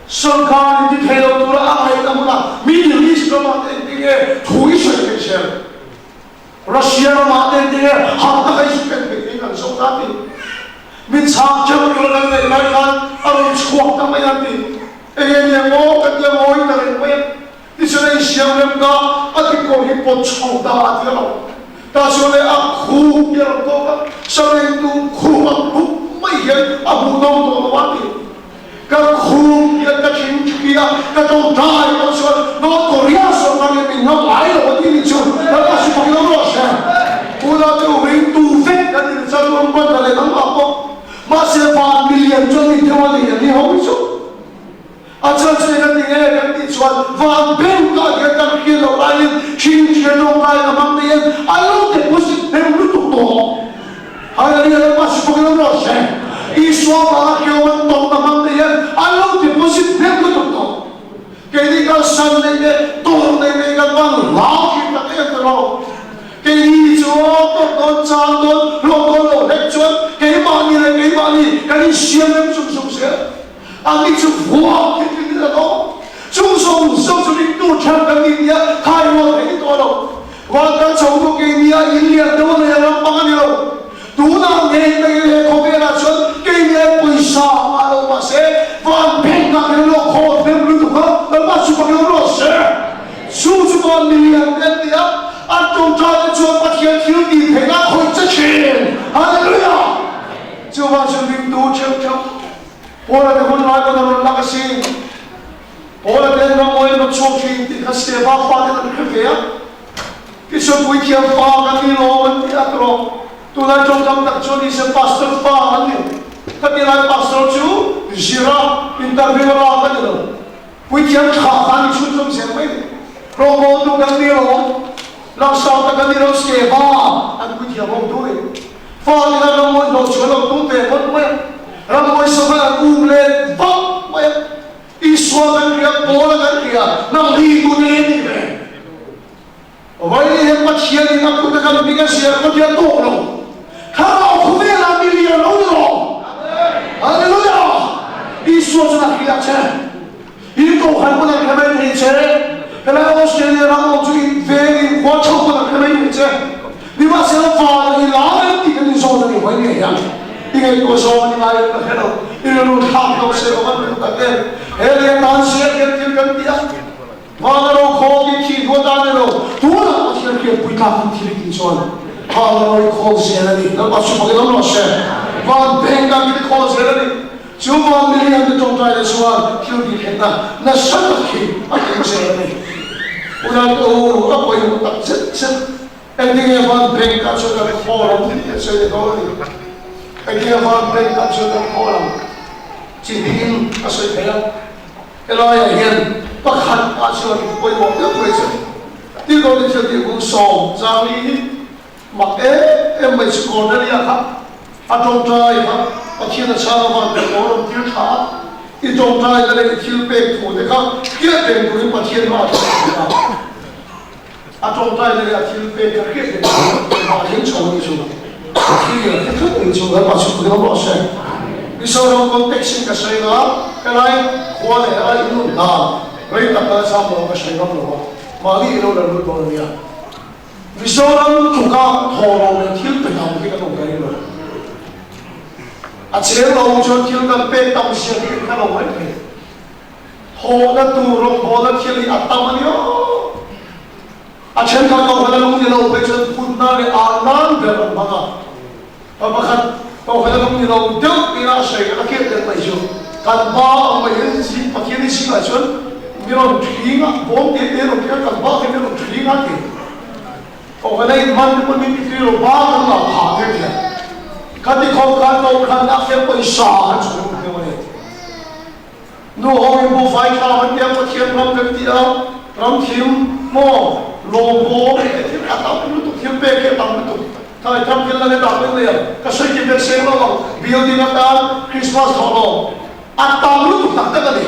Sorkar in ti thei lo tura a ngaihna hmunah Middle East ramah te engtin nge thui sawi thei zel. Russia ramah te engtin nge har taka i spend theih thei kan zawt ta ti. Min chhang teuh tura kan ngaih lai khan a rawn chhuak ta mai ang ti. Enge nia maw ka tia ngawi ta reng mai a. Tichuan a insiam rem ta, a tikawr hi pawt chho ta a ti a lo. Tah chuan le a khup hi a rawn tawk a, Sarentu khup ang khup mai hian a hmuh nawm tawh lo a ti. Ka khup hian ka thin thi a, ka tawngtai pawh chuan North Korea sorkar hian min ngam ngai lo a ti ni chu Lalpa si fak lo rawh se. Unau te u ringtu vek kan ni chuan ruahmanna leh dangah pawh mahse van milian chuan ni deuh a ni a ni ho hi chu. A chhan chu eng a ti nge kan tih chuan van beng ah hian kan hriat loh laiin thin thian rawng lai a hmang te hian a lo deposit hnem lutuk tawh. Hallelujah Lalpa si bawk in awm rawh se. Isua vanga hriau an tawrh na hmang te hian a lo deposit hnem lutuk tawh. Keini kalsan nei te tawrh nei nei kan van hlau thin tak em ta rawh. Keini chu tawrh dawn chang dawn hlawh dawn lo hlek chuan keimahni leh keimahni kan insiam rem sum sum zel. A mi chu vuak hi tling in a awm. Chung zawng zawng chu ringtu ṭheuh kan ni tia thai rual theih ni tawh lo. Van kan chho tu keini a in lian deuh a nei a ram pang a ni lo. Tunah ngei mai he khawvelah chuan keini ai pawisa ngah lo mahse van pheng ngah hian lo khaw hnem lutuk a, Lalpa chu fak lo rawh se. Chu chu van milian te an ni a, an ṭawngṭai te chuan Pathian thil tih theihna a khawih che ṭhin. Hallelujah! Chuvang chu ringtu ṭheuh ṭheuh. Paula te hun lai pawn a rawn lak a si. Paula te an ram awin rawn chhuak thin tih kha Steva fa ten an hre ve a. Tichuan puithiam fa kan ni lawm an ti a tawh. Tunlai tawngkam tak chuan ni se pastor fa an ni. Khati lai pastor chu zira interview a lak a ni lo. Puithiam tha kha ni chhunzawm zel mai ni. Rawngbawltu kan ni lawm. Langsar tak an ni lo Steva an puithiam ho tu ni. Fa te khan rammawi hlawh chu an lo tum ve phawt mai a, rammawi sawmhan an um let vak mai a, Isua kan hria, Paula kan hria, nang hi tu te ni ve? Vawiin hian Pathian in a kut a kan hming a zir pawh hi a tawk lo. Thlarau khawvelah mi lian lo ni rawh. Hallelujah! Isua chuan a hria che. In kohhran pawn an hre mai thei che, helai Australia ram awm chu in veng in khua chho pawn an hre mai thei che. Nimahsela van i lar em tih kan inzawn a ni hawi ngei ang. I ngaihtuah zawng a ni ngai em ka hre lo, i rilru thlak lo se awm an rilru tak em. He lei atan zel hian thil kan ti a, van a ro khawl tih thih hnu atan ni lo, tunah Pathian hriatpui tlak in thil i tih chuan van a ro i khawl zel a ni. Lalpa chu fak in awm rawh se. Van beng dan in i khawl zel a ni. Chu van milian te tawngtai leh chuan thil tih theihna nasa tak hi a thleng zel a ni. Unau te u, a pawimawh tak zet zet. Engtinge van bank ah chuan kan khawl ang tih an sawi leh dawn a ni. Engtinge van bank ah chuan kan khawl ang chi hmingin a sawi thei a. Helaiah hian pakhat ah chuan pawimawh deuh mai chu. Tirhkoh te thil tih bung sawm Charlie hi mak em em mai chu Cornelia kha a tawngtai kha Pathian a chhang avang te pawh a rawn tir tha a, i tawngtai na leh i thil pek thu te kha hriat reng turin Pathian hma a thleng thin a. A tawngtai na leh a thil pek kha hriat reng turin Pathian hma a thleng chho a nih chu. Thil lian hre thut a nih chu kan mah chhungkua hian rawh se. Mizoram context in ka sawi anga helai khua leh helai in nun dan rei tak kal cham lo ka sawi ngam lo a, mahni ilo la lut dawn a nia. Mizoram tluka thaw lo leh thil pe tam hi kan awm ka ring lo. A cheng lo chuan thil kan pek tam zia hi kan hre lo mai thei. Thawhna tur rawngbawlna thil hi a tam a ni aw. A thenkhat kohhran a lung ni lo phei chuan phunna leh ah nan ber an hmang a. Pa pakhat kohhran a lung ni lo deuh ina a sawi kha ka khiat deuh mai chu kan ba ang mai hian zing Pathian i zingah chuan mi rawn thling a, bawm te te rawn thling a, kan ba khi mi rawn thling a ti. Kohhran a inhman te pawh min ti tui lo ba kan ngah phah thei thiam. Khati khawp khan kohhran ah khian pawisa an chhung theuh a ni. Nu ho in buhfai thla an tia Pathian ram kan ti a, ram thim maw lawm bawm te thil a tam lutuk thil pek hi a tam lutuk thlai thar thil na le tak vek mai a, ka sawi kim vek seng lo ang building atan Christmas thawh lo a tam lutuk tak tak a ni.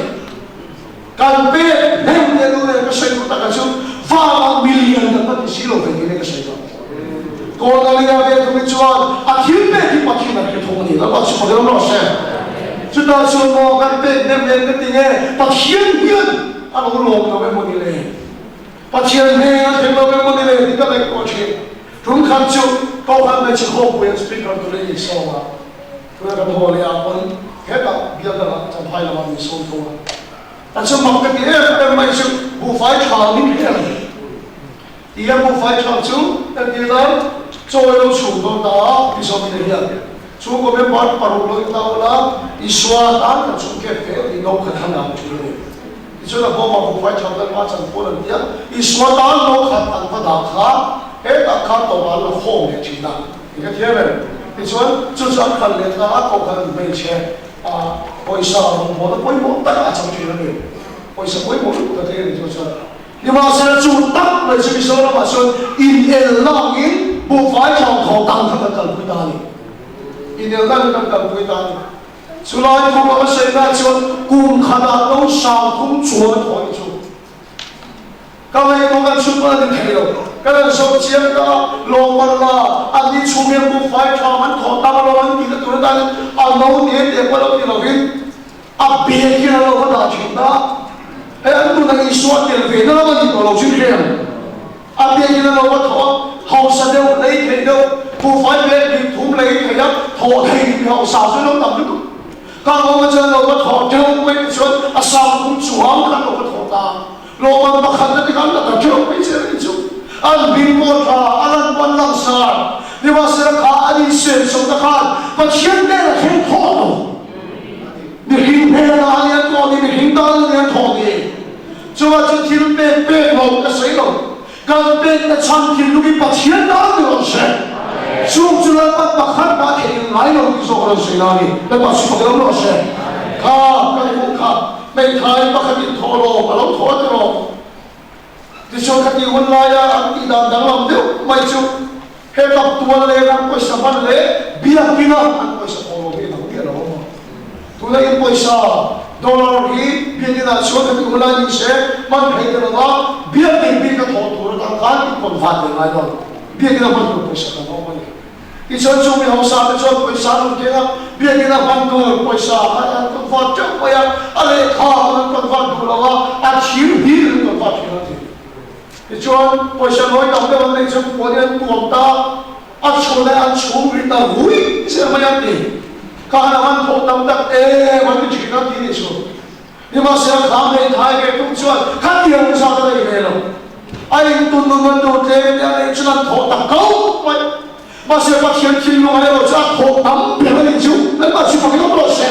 Kan pek hnem te nu nen ka sawi duh tak a chu vangah milian kan va ti si lo ve tih le ka sawi tawh. Cornelia ve thung hi chuan a thil pek hi Pathian a hre thung a ni, Lalpa chu fak ram rawh se. Chutah chuan maw kan pek nem nen ka ti nge Pathian hian a lo lawm lo emaw ni le? Pathian hmel a thleng lo emaw ni le tih ka ngaihtuah thin. Tum khat chu Kohhran hmeichhe khawmpui an speaker turin min sawm a, tuna kan haw leh ah pawn hetah bial dangah Champhai lamah min sawm thung a. A chu mak ka ti em em mai chu buhfai tha min hre ang. Tia buhfai tha chu entir nan chaw i lo chhum dawn ta a, ti zawk in hian chhungkaw member paruk lo in tau la, Isua tan kan chhung khep ve tih no khat han ang thin a ni. Tichuan a bawmah buhfai tha kan hma chan pawn an ti a, Isua tan no khat an va dah kha hetah khan tawpah an la khawm leh thin a, i ka thiam em? Tichuan chu chu an khalh leh ta a, kohhran hmeichhe ah pawisa rawngbawlna pawimawh tak a chang thin a ni. Pawisa pawimawh lutuk a thleng a ni chu chuan. Nimahsela chu tak mai chu Mizoramah chuan inelna angin buhfai thawm thaw dang kha kan kalpui ta a ni. Inelna angin kan kalpui ta a ni. Chulai thu ka va sawi na chuan kum khatah lo sang thum chuan a thaw ni chu. Ka ngaihtuah kan chhun pawn a ni thei lo. Kan han zawh chiang ta a, lawmman la, an ni chhung hian buhfai tha an thawh tam alawm an tihna tur atan a no te te pawh lo ti lovin, A bek hian a lo va dah thin a, hei an tuna Isua tel ve na lam a ni tawh lo chin hriat ang. A bek hian a lo va thawh a, hausa deuh, lei theih deuh, buhfai bek hnih thum lei theih a, thawh thei tih hausa chu lo tam lutuk. Ka ngawng a chuan lo va thawh teuh mai te chuan a sang kum chuang khan lo va thawh ta. Lawmman pakhat na ti khan la ta teuh mai che a nih chu. An hming pawh tha, a lan pawh an langsar. Nimahsela kha an insenso ta khan Pathian hnenah thleng thawh lo. Mihring hnenah a lian tawh ni, mihring tan a lian thawh ni. Chuvah chu thil pek pek lo ka sawi lo. Kan pekna chhan thinlung hi Pathian tan ni rawn hre. Chung chu Lalpan pakhat mah theih in ngai lo tih zawk a rawn sawi na a ni. Lalpa chu fak lo rawh hre. Kha kan hmuh kha hmeithai pakhatin thawh lawm a lo thawh a ti rawh. Tichuan kha tih hun laia an tih dan danglam deuh mai chu he kap tual leng an pawisa hman leh biakina an pawisa thawh lawm hi a dang miah lo a. Tuna in pawisa dollar hi biakinah chuan ka tih hun lai ni se hman thei ta lo va, biakin bik a thawh tur atang khan in convert leh ngai lo. Biakina hman tur pawisa kan awm a ni. Tichuan chu mi hausa te chuan pawisa an rawn keng a, biakina hman tur pawisa kha an convert teuh mai a, a lehkha pawn an convert duh lo a, a thir hlir an convert thin a ti. Tichuan pawisa nawi tam deuh an neih chuan puan in an tuam ta a, a chhun leh an chhum ri ta vui zel mai an ti. Kha han a man thawh tam tak em an ti thin a ti nih chu. Nimahsela kha hmeithai ve tum chuan khatiang zat a nei ve lo. A intun nun a tur tlem te a neih chuan an thawh ta kau mai. Mahse Pathian thinlung a erawh chu a thawh tam ber a nih chu Lalpa chu fak hlawm rawh se.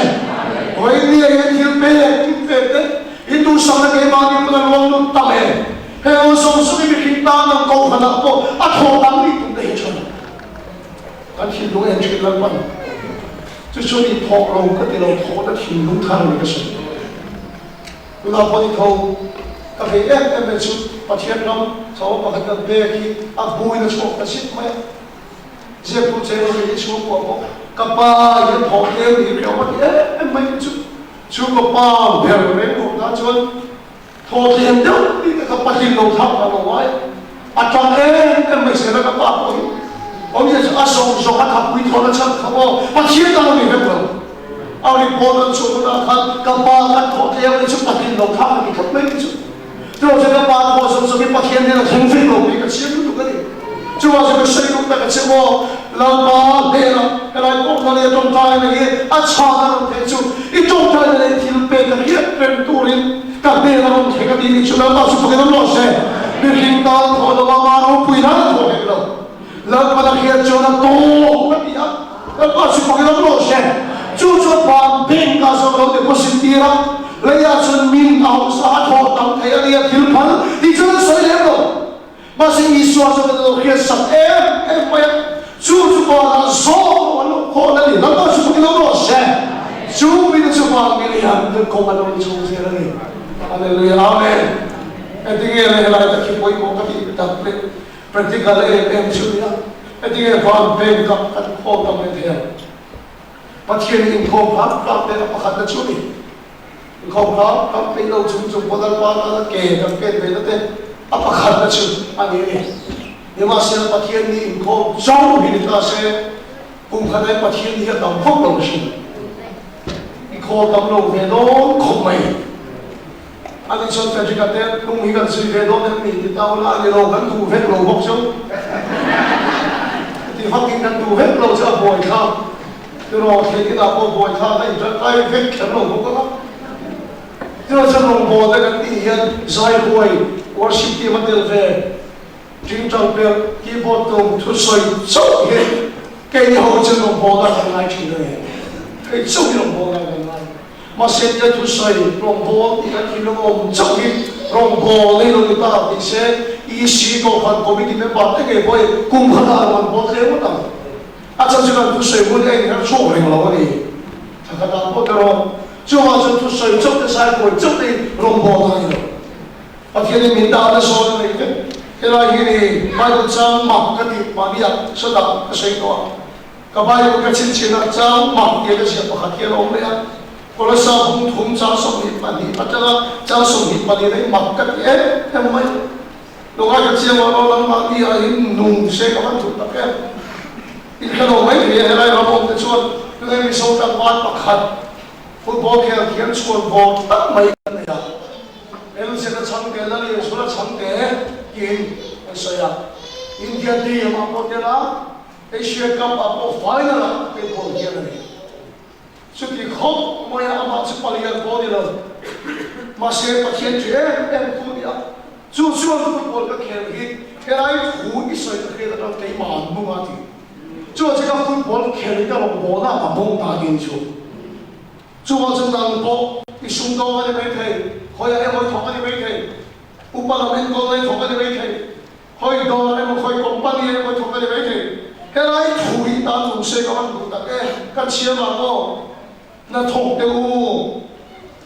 Vawiin ni ah hian thil pek thil pek te i duhsakna keimahni pawn a luang lut tam em? Heng ho zawng zawng hi mihring tan ang kohhran ah pawh a thawh tam nih tum te hi tha lo. Kan thinlung en thin Lalpan. Chu chuan i thawk lo ka ti lo, thawhna thinlung thar a ni ka sawi. Tunah pawh i tho. Ka vei em em mai chu Pathian ram chaw pakhat kan pek hi a hmuin a chhuak ta zit mai a. Ziaktu cheng rawh hi chhungkua pawh ka pa hian thawh tlem hi hriau a ti em em mai chu. Chhungkaw pa ber reng awm ta chuan thawh tlem deuh ni te kha pahlin lo thlak ta lo ai a tang em em mai zel a ka pa pawh hi. Awmzia chu a zawng zawng a thapui thawn a chhan kha maw Pathian tan a ni vek lo. A report an chhuah hunah khan ka pa kan thawh tlem mai chu pahlin lo thlak a ti tlat mai chu. Chuvang chuan ka pa thawh zawng zawng hi Pathian hian a thleng vek lo tih ka chiang lutuk a ni. Chuvang chuan ka sawi duh tak a che maw, Lalpa hnenah helai pawh na leh tawngtaina hi a chhan a rawn theih chu i tawngtaina leh thil pek a hriat reng turin ka hnen a rawn thleng a ti nih chu Lalpa chu fakin awm rawh se. Mihring tan thawh lova mah ropui nan a thawh hek lo. Lalpa na hriat chuan a tawk a ti a, Lalpa chu fakin awm rawh se. Chu chuan van bank ah zawk lo deposit tir a, leiah chuan min a hausa a thawh tam thei a nia thil phal tih chuan an sawi lem lo. Mahse Isua chuan an lo hriat sak em em mai a, chu chu vanah zawk lo an lo khawn a ni. Lalpa chu fakin awm rawh se. Chu mite chu van milian kan kawng an lo ni chho zel a ni. Hallelujah Amen. Engtinge le helai tak hi pawimawh ka tih tak leh Practical em em chu nia, heti nge van bank ah kan khawl tam leh thei ang? Pathian hi inkhawm hram hram te a pakhatna chu ni. Inkhawm hram hram peih lo chung chung pawh Lalpa tana ke kan pen ve na te a pakhatna chu a ni a ni. Nimahsela Pathian ni inkhawm chauh hi ni ta se, kum khat ai Pathian hi a tam vak lo hrim. I khawl tam lo ve dawn khawp mai. Ani chuan Frederick-a te hnung hi kan zui ve dawn em ni ti ta ula a ni lo, kan duh vek lo bawk chu. Ti vakin kan duh vek lo chu a buai thlak. Tiraw thlen inah pawh buai thlak a inṭangkai vek kher lo bawk ang a. Tiraw chuan rawngbawlna kan tih hian zai huai, worship team a tel ve, ṭingṭang perh, keyboard tum, thusawi chauh hi keini ho chuan rawngbawlna kan ngai ṭhin a ni. Hei chauh hi rawngbawlna kan ngai. Mahse tia thusawi rawngbâwl tih kan thin awm chauh hi rawngbâwl ei lo ni ta tih se EC Kohhran Committee member te ngei pawh hi kum khat ah rawn bawl tlem ngawt ang. A chhan chu kan thusawi hun a inher chhuak reng lo a ni. Thla khat ah pawh erawh chuvang chuan thusawi chauh te zaipawi chauh te hi rawngbâwl a ni lo. Pathian in min dah na zawn a nei vek. Helai hi ni Bible chang mak ka tih mahni ah sawtah ka sawi tawh a. Ka Bible ka chhinchhin a, chang mak tia ka ziah pakhat hian a awm leh a, Kolosa bung thum chang 22 atanga chang 24 hi mak ka ti em em mai. Lungai ka chiang lo lam mah ni ah hin nung se ka van duh tak em. In ka lo mai thei a, helai ram awm te chuan tunge Mizo tlangval pakhat football khel thiam chhuan vawr tak mai kan nei a, Elzeta chhangte Lallianzuala chhangte tiin an sawi a, India team ah pawh tel a, Asia Cup ah pawh final ah pet goal hian a nei. Chuti khawp mai a amah chu palian pawh a ni lo. Mahse Pathian ṭhi em em tu a ni a, chu chuan football ka khel hi helai thu i sawi ka hriat atang keimah an nung a ti. Chuan chu ka football khel hi ka rawn bawlna ah ka bawng ta tin chu. Chuvang chu nang pawh i sumdawng a ni maithei, khawiah emaw i thawk a ni maithei, upa lam enkawl na i thawk a ni maithei, Khawi dawr emaw khawi company emaw thawk a ni mai thei. Helai thu hi tan tum se ka van duh tak e, ka chhiar ang aw. Hna thawk teh u.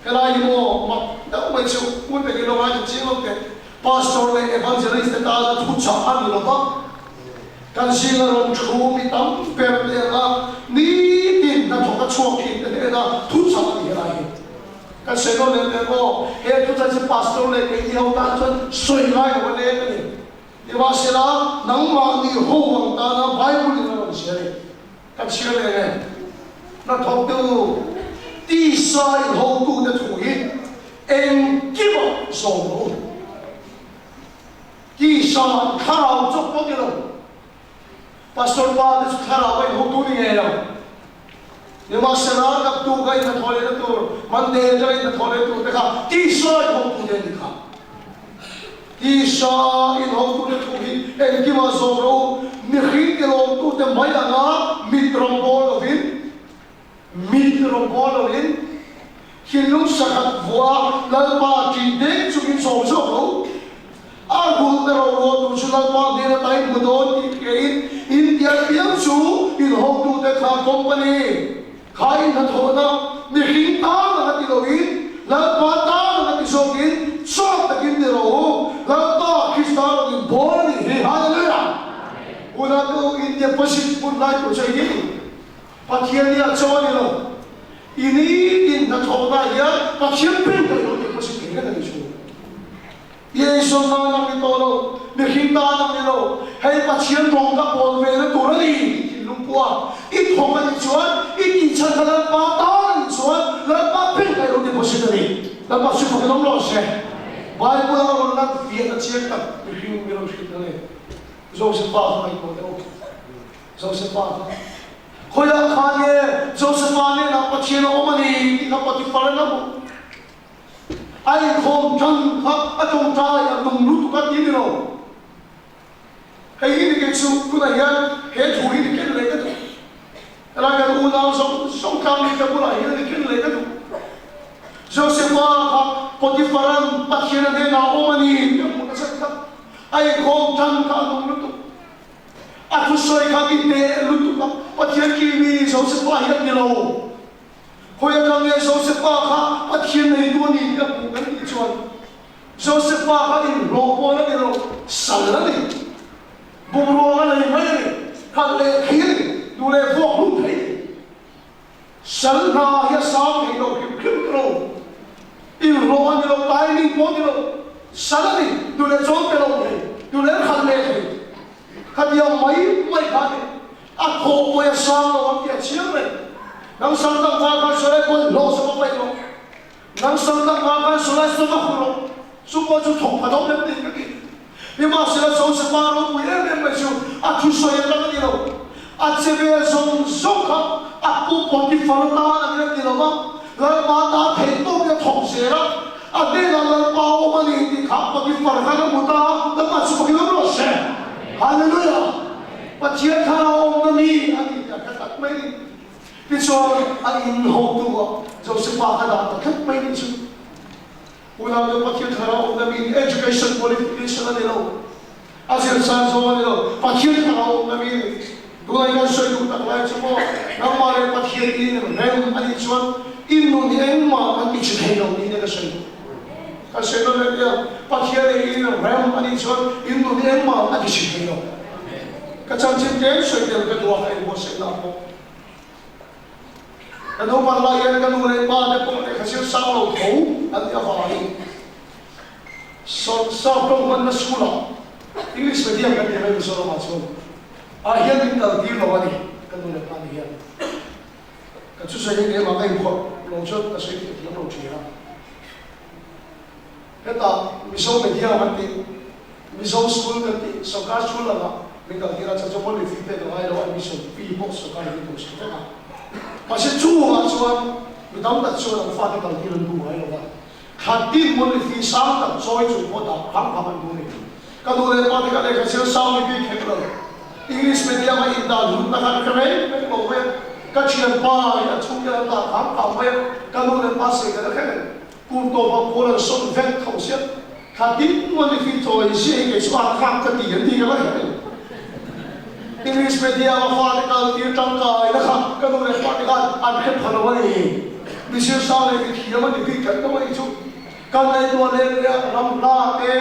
Helai hi maw mak deuh mai chu hmun takin lo ngaithla chiang lo teh. Pastor leh Evangelist te tana thu chah a ni lova, kan zinga rawn thu mi tam ber te anga nitin hna thawk a chhuak thin te hnena thu chah a ni helai hi. Kan sawi nawn leh leh maw? He thuchah chu pastor leh keini ho tan chuan sawi ngai lo a leng a ni. Nimahsela, nangmahni ho ang tana Bible in a rawn ziah a ni. Kan chhiar leh nge? Hnathawk te u, tisa in hotute thu hi engkimah zawm rawh u. Tisa thlarau chawp pawh ni lo. Pastor pa te chu thlarau a inhotu ni ngei lo. Nimahsela, naktuk a inhnathawh lehna tur, Monday atanga inhnathawh leh tur te kha tisa inhotu te an ni kha. Tisa inhotu te thu hi engkimah zawm rawh u, mihring tilawmtu te mai anga mit rawngbâwl lovin, mit rawngbâwl lovin, thinlung sakhat vuah Lalpa ṭih deng chungin zawm zawk rawh u. A hulna ro ruah tur chu Lalpa hnen a tai hmu dawn tih hriain in tial piang chu in hotute kha company kha in hnathawhna mihring tan anga ti loin Lalpa tan anga ti zawkin chawk takin ti rawh. rawng in bawl a nih hi. Hallelujah! Unau in deposit hmun lai tur chu hi Pathian hi a chaw a ni lo. I nitin hnathawhna hian Pathian peng ka lo deposit thei reng a ni chu. I eizawn nan ang ni tawh lo, mihring tan ang ni lo, hei Pathian rawng ka bawl ve na tur a ni tih thinlung pua i thawk a nih chuan, i tihchhan kha Lalpa tan a nih chuan Lalpa peng ka lo deposit a ni. Lalpa chu fakin awm rawh se. Bible a rawn lan fiahna chiang tak mihring mi rawn hrilh a ni. Josepha kha ngaihtuah teh u. Josepha kha khawiah khan nge Josepha hnenah Pathian a awm a ni tih kha Potiphar a la hmu. A inkhawm tan kha a tawngtai a nung lutuk a ti ni lo. Hei hi ni kei chu tunah hian he thu hi ni ken leh ka duh. Helai kan unau zawng zawng tlangmi ka bulah hian ni ken leh ka duh. Josepha kha Potiphara'n Pathian a hnenah a awm a ni tih a hmuh nasat kha. A inkhawm tan kha a nung lutuk. A thusawi kha mi teh lutuk a, Pathian ki mi Josepha hi a ti lo. Khawi atang nge Josepha kha Pathian neitu a ni tih a hmuh kan tih chuan Josepha kha inhlawh pawl a ni lo, sal a ni. Bungrua a nei mai a ni, khalh leh thei a ni, duh leh vuak hlum thei a ni. Sal hna hi a sang thei lo hrim hrim ta lo. Inhlawh a ni lo, timing pawh a ni lo, sal a ni, duh leh chawl pe lo thei, duh leh khalh leh thei. Khatiang mai mai kha a ni. A thawh pawi a sang lo ang tih a chiang reng. Nang sang tak nga khan sawi lai pawn hlawh sa va paih rawh. Nang sang tak nga khan sawi lai sa va hu rawh. Chu pawh chu thawk pha dawn em ni ka ti. Nimahsela Josefa ropui em em mai chu a thusawi atang a ni lo. A che vel zawng zawng kha a pu Potifar tan a ni a ti lo va, Lalpa ta theih tawk in a thawk zel a, a hnenah Lalpa a awm a ni tih kha Potifar khan a hmu ta a, Lalpa chu pakin awm rawh se. Hallelujah! Pathian thar a awmna mi a ni tih a hre tak mai ni. Tichuan, a in hotu ah Josepha kha dah ta tlat mai ni chu. Unaute Pathian thar a awmna mi ni, education qualification a ni lo, a zir san zawng a ni lo, Pathian thar a awmna mi ni. Tunah hian sawi duh tak lai chu maw, nangmah leh Pathian in rem a nih chuan in nun hi engmah kan ti chi thei lo niin ka sawi duh. Kan sawi nawn leh nia, Pathian leh in rem a nih chuan in nun hi engmah a ti chi thei lo. Ka chanchin tlem sawi tel ka duh a, ka inbuatsaihna pawh. Ka naupan lai hian ka nu leh pa te pawh lehkha zir sang lo tho an nih avangin Sap tawng hmanna school ah English medium kan tih mai Mizoram ah chuan ah hian min kal tir lo a ni ka nu leh pa te hian. Ka thusawi hi keimah ka inphawrh lo chuan ka sawi theih thiam lo thin a. Hetah Mizo media kan tih, Mizo school kan tih, sorkar school anga min kal tir a, chhan chu monthly fee pek a ngai lo, admission fee pawh sorkar in min tum sak vek a. Mahse chungah chuan mi tam tak chuan an fate kal tir an duh ngai lo va, thla tin monthly fee sang tak chawi chung pawh dah phang phang an duh a ni. Ka nu leh pa te kha lehkha zir sang mi bik hek lo, English medium a indan hlutna kha ka hre reng reng lo mai a, ka thianpa hi a chhungte an dah phang phang mai a, ka nu leh pa sawi ka la hre reng. Kum tawpa pawl an sawm vek tho sia, thla tin maw ni fi chawi ziah hi kei chu a thlak ka ti an ti ka la hre reng. English media a fate kal tir tangkai na kha ka nu leh pa te khan an hre pha lo a ni. Mi zir sang leh mi thiam a ni bik khat lo a ni chu. Kan ngaihtuah leh leh a ram hla te,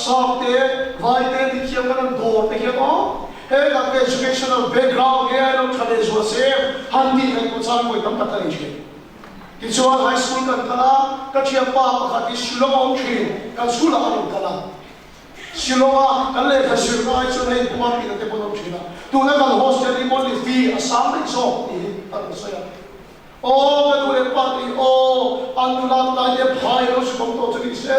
sap te, vai te mi thiam kan an dawr te hian aw he kan educational background he ai lo tha leh zual se han tih ngaihtuah chang vawi tam tak ka nei thin. Tichuan high school kan kal a, ka thianpa pakhat hi Shillong a awm thin, kan school ah a rawn kal a. Shillong a kan lehkha zirna ai chuan hei Kumar tihna te pawh an awm thin a, tuna kan hostel hi monthly fee a sang daih zawk tih hi a rawn sawi a. Aw ka nu leh pa te hi aw an nula tlai te phai lo zuk awm tawh chu ni se,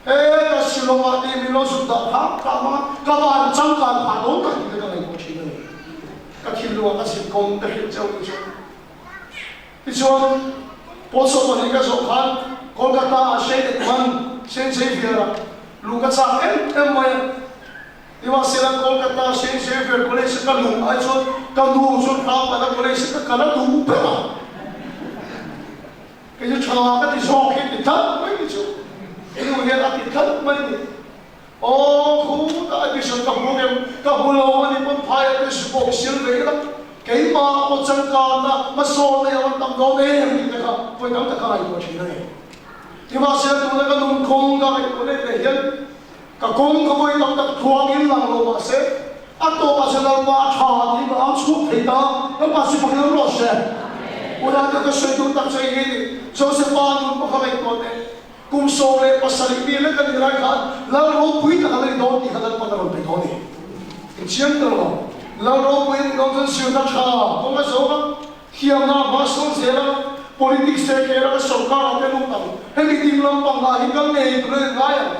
he ka Shillong ah te min lo zuk dah phang phang a, ka van changkan phah dawn tak tih te ka ngaihtuah thin a ni. Ka thinlung ah ka zin kawng ka hrilh cheu ni chuan. Tichuan, Paul Sawmahnih ka zawh khan Kolkata ah Shane Edman, Saint Xavier ah luh ka chak em em mai a. Nimahsela Kolkata Saint Xavier College a ka luh ai chuan ka nu chu Hrangpana College a ka kal a duh ber a. Kei chu tha ka ti zawk hi ti tlat mai ni chu. I nu hian a ti tlat mai ni. Aw khu ta admission ka hmu ngem ka hmu lo a ni pawn phai a te supawk sil ve ila keimah pawh changkanna hmasawn nei a rawn tam dawn em tih te kha vawi tam tak ka ngaihtuah thin a ni. Nimahsela tuna ka nunkhawng ka ngaihtuah let leh hian. Ka kawng ka vawi tak tak thuangin lang lo mah se, a tawpah chuan Lalpa a tha tiin ka au chhuak thei ta. Lalpa chu pakhat an rawh se. Unau te ka sawi duh tak chu hei hi a ni, Josepha nun pawh kha ngaihtuah teh. Kum 17 mi lek a nih lai khan Lal ropui tak a la ni dawn tih kha Lalpan a rawn pe tawh a ni. Inchiang ta lo. Lal ropui a nih dawn chuan sirna tha kawng a zawng a, Thiamna a hma sawn zel a, politics te Kerala sorkar ah te lut ang. Hemi ding lampang ah hi kal ngei tur a ni ngai ang.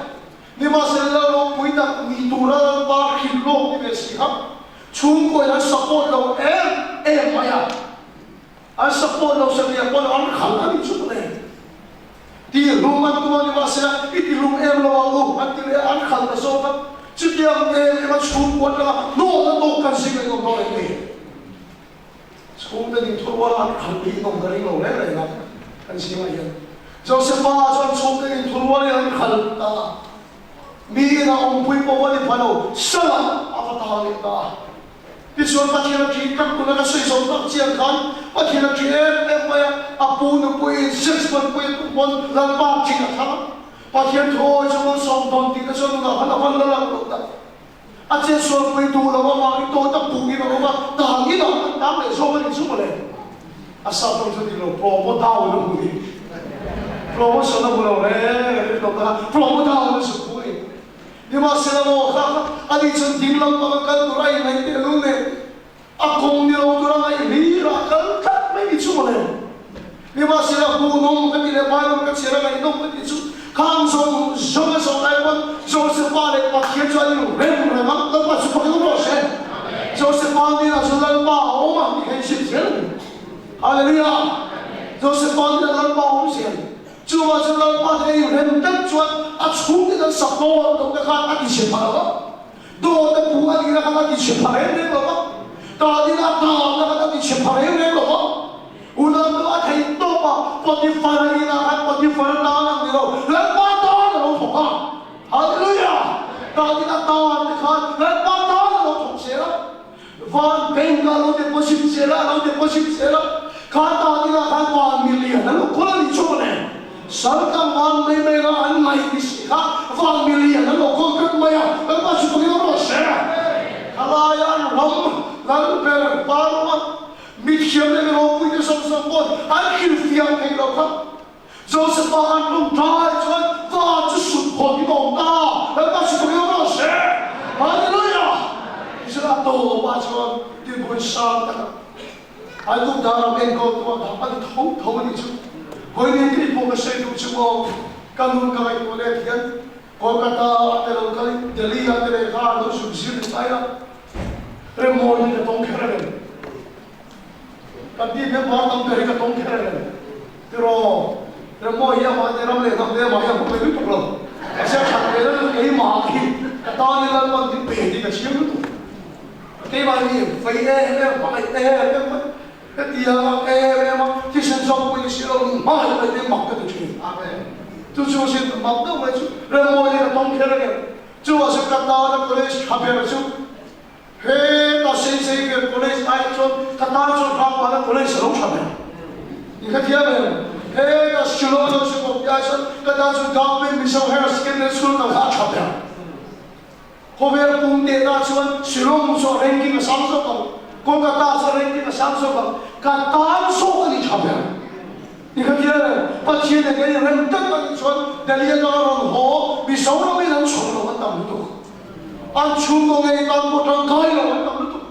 Nimahsela lal ropui tak ni tura Lalpa hrilh lawk ni ve si kha chhungkaw in an support lo em em mai a. An support lo satliah pawn an khalh a nih chu mawle. Tihlum an tum a nimahsela i tihlum em lo ang u an ti leh a, an khalh ta zawk a. Chutiang em em a chhungkaw atanga hnawhna tawk kan zing a inawm dawn em ni? Chhungte ding thu rual an khalh hi nawm ka ring lo reng reng a, kan zingah hian Josepha chuan chhungte ding thu rualin an khalh ta a, mi ina awmpui pawh va ni pha lo, salah a va ta leh ta a. Tichuan Pathian a ṭih tak tuna ka sawi zawm tak chiang khan Pathian a ṭih em em mai a, a pu nupuiin sex hmanpui a tum pawn Lalpa ṭih a thlang a, Pathian thu awi chu malsawm dawn tih te chuan nunah khan a van la lang lo tak. A chetsualpui duh loh avangin tawta puhin a awm a, tang inah kan tang leh zawk a nih chu mawle. A sap rawng chu dik lo, promo down a hmu hi. Promotion a hmu lo reng reng lo kha, promo down a zuk hmu a ni. Nimahsela maw kha kha a nih chuan ding lampang a kal tur a ingaih tehlul nen a kawng ni lo tur a ngaih hlir a kal tlat mai ni chu mawle. Nimahsela hmuhnawm ka ti leh Bible ka chhiar a ngaihnawm ka tih chu khang zawng zawng a zawh lai pawn Josepha leh Pathian chu an in rem reng a, Lalpa chu pakhat rawh se. Josepha hnenah chuan Lalpa a awm a tih kha in hrilh zel a ni. Hallelujah! Josepha hnenah Lalpa a awm zel. Chuvang chuan Lalpa te a in rem vek chuan a chhungte an support loh te khan a ti chhe phah lo va. Dawt a pu a nihna khan a ti chhe pha reng reng lo va, Kalin a kalna khan a ti chhe pha reng reng lo va. Unau a theih tawp a, Potiphar a inah khan Potiphar a tan ang ni lo, Lalpa tan a lo thawk a. Hallelujah! Kalin a tan te khan Lalpa tan a lo thawk zel a. Van bank ah lo deposit zel a, a lo deposit zel a. Kha tan inah khan van milian a lo kawl a ni chu mawle. Sal tam van mai mai la an ngaih ni si kha van milian an lo kawl tlat mai a, Lalpa chu pakin a rawn hre a. Khalaia an ram lal ber Paroma mithiam leh mi ropuite zawng zawng pawh an hrilhfiah theih loh kha. Josepha an rawn ṭai chuan van chu sut phawt in a awm ta, Lalpa chu pakin a rawn hre. Hallelujah! Tichuan a tawpah chuan dinhmun sang takah Aigupta ram enkawl tu ah dah a ni tho tho a nih chu. Vawiin kei pawh ka sawi duh chu maw, ka nun ka ngaihtuah let hian Kolkata ah te lo kal in Delhi ah te lehkha ah lo zuk zir ni ta ila, Remmawi hi ka tawng kher reng. Kan tih member tam ber hi ka tawng kher reng. Tiraw, Remmawi hi amah te ram leh hnam te amah hi a hmu mai lutuk lo. Mahse a that ve na keimah hi ka tan in Lalpan min pe tih ka chhiar lutuk. Keimah hi vei em em, hmangaih em em mai, hetiang ang em em a thisen zawng pawhin si lo min hmangaih mai te mak ka ti thin. Chu chu sin mak deuh mai chu Remmawi hi ka tawng kher angem? Chuvah chuan ka tana college tha ber chu heta Saint Xavier College ai chuan ka tan chuan Hrangpana College a lo tha ber. I ka thiam em? Heta Shillong lo chu kawp ai chuan ka tan chuan Government Mizo Higher Secondary School kal kha a tha ber. Khawvel pum tehna chuan Shillong chu a ranking a sang zawk ang, Kolkata chu a ranking a sang zawk ang, ka tan zawk a ni tha ber. Ni kha tia le, Pathian leh kei rem tak a nih chuan Delhi atanga rawn haw Mizoramin an chhawm lo an tam lutuk. An chhungkaw ngei tan pawh tangkai lo an tam lutuk.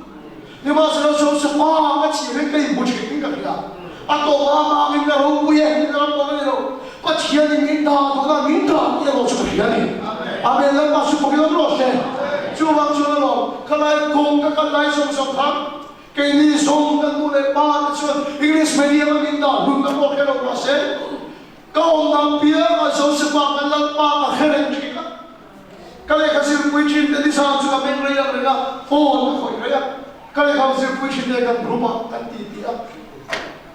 Nimahsela Josepha ka chhir hi ka inhmu thin in ka hria. A tawpah amah angin ka ropui e, min ram pawh ka ni lo. Pathianin min dah duhna min dah tih erawh chu ka hria a ni. Amen Lalpa chu fakin awm rawh se. Chuvang chuan alawm, khalai kawng ka kal lai zawng zawng kha keini zawng kan nu leh pa te chuan English medium a min dah hlutna pawh hre lo mah se, ka awm dang piangah Josepha kan Lalpa ka hre reng thin a. Ka lehkha zirpui thin te nizan chu ka meng rei ang reng a, phone ka khawih rei a, ka lehkha zirpui thin te kan group ah kan ti ti a,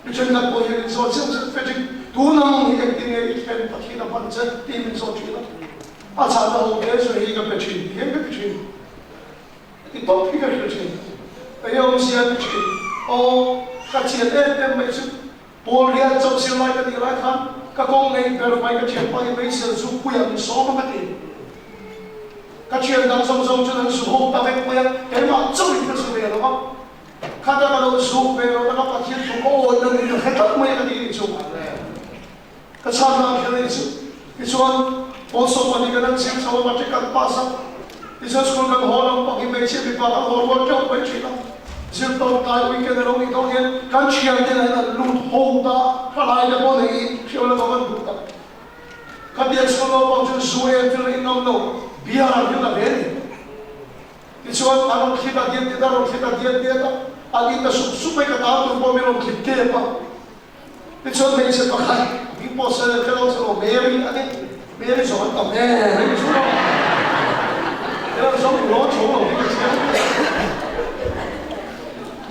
mi thenkhat pawh hian min zawt zeuh zeuh Frederick tun ang hi engtin nge i thlen Pathian a hman che tiin min zawt thin a, a chhan a ho te chu hei ka pe thin hian ka ti thin, ka ti tawp hi ka hrilh thin, ka hi awmzia a ti thin, aw ka chian em em mai chu. Paul rial chauh zir lai ka tih lai khan ka kawng nei ber mai ka thianpa hi beisel zu puiah min sawm a ka ti. Ka thian dang zawng zawng chuan an zu ho ta vek mai a, keimah chauhin ka zu ve lo a. Khata ka lo zuk ve lo taka Pathian thu ka awih lo in ka hre tlat mai a ka ti ni chu. Ka chhan na kher ni chu. Tichuan, pawl 12 kan han zir chho a, matric kan pass a. Tichuan school kan haw lam pang hi hmeichhia mipa kan haw rual teuh mai thin a. Zir tawp tlai weekend a lo nih dawn hian kan thiante lah in an lut ho ta, thalai te pawh nei i hriau lama kan duh tak. Khatiang school naupang chu zu em chu in awm lo, beer an hrilh a ve ni. Tichuan an rawn thlit a diat diat a, rawn thlit a diat diat a, an in ta sup sup mai ka tan tur pawh min rawn thlit tep a. Tichuan hmeichhe pakhat hming pawh sawi lo kher lo Mary a ni, Mary zawng an tam em em chu lo. Hela zawng ulawn chho lo hi ka chiang.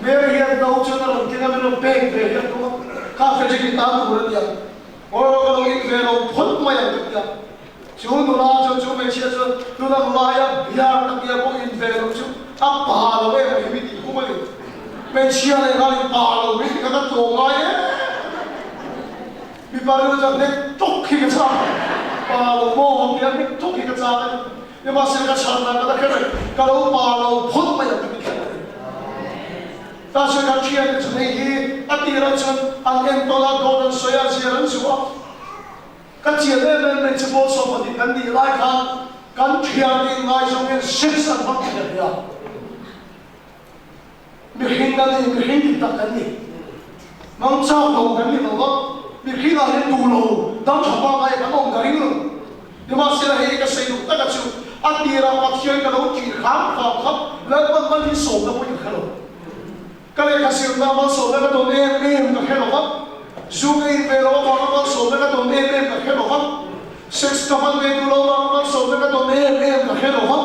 Mary hian no chuan a rawn keng a, min rawn pek ve hi a tum a, kha Frederick i tan tur a nia. Aw ka lo in ve lo phawt mai ang ka ti a. Chu nula chuan chu hmeichhia chuan tuna laia biar ka tia pawh in ve loh chu a pa lo em hi mi tih khum a ni. Hmeichhia leh nghal in pa lo mi tih kha ka tlawm ngai em mipa rilru chuan hnek tawk hi ka chak a, pa lo maw ka tia hnek tawk hi ka chak a ni. Nimahsela ka chhan dan ka la kher reng, ka lo pa lo phawt mai ang ka ti kher a ni. Ta chuan kan thiante chu hei hi a tirah chuan an entawn a, dawt an sawi a, ziar an zuh a. Ka chian em em mai chu pawl 12 kan nih lai khan kan thiante in ngaizawng hian sex an hmang thei hle a. Mihring kan ni, mihring dik tak kan ni. Mang chak lo kan ni lo va, mihring ah hian duh lo, dam tha pangngai kan awm ka ring lo. Nimahsela hei ka sawi duh taka chu a tirah Pathian ka lo tih hram hram kha Lalpan man hi sawmna pawhin ka hre lo. Ka lehkha sirna malsawmna ka dawn em em ka hre lo va, zu ka in ve lo avanga malsawmna ka dawn em em ka hre lo va, sex ka hman ve duh lo avanga malsawmna ka dawn em em ka hre lo va,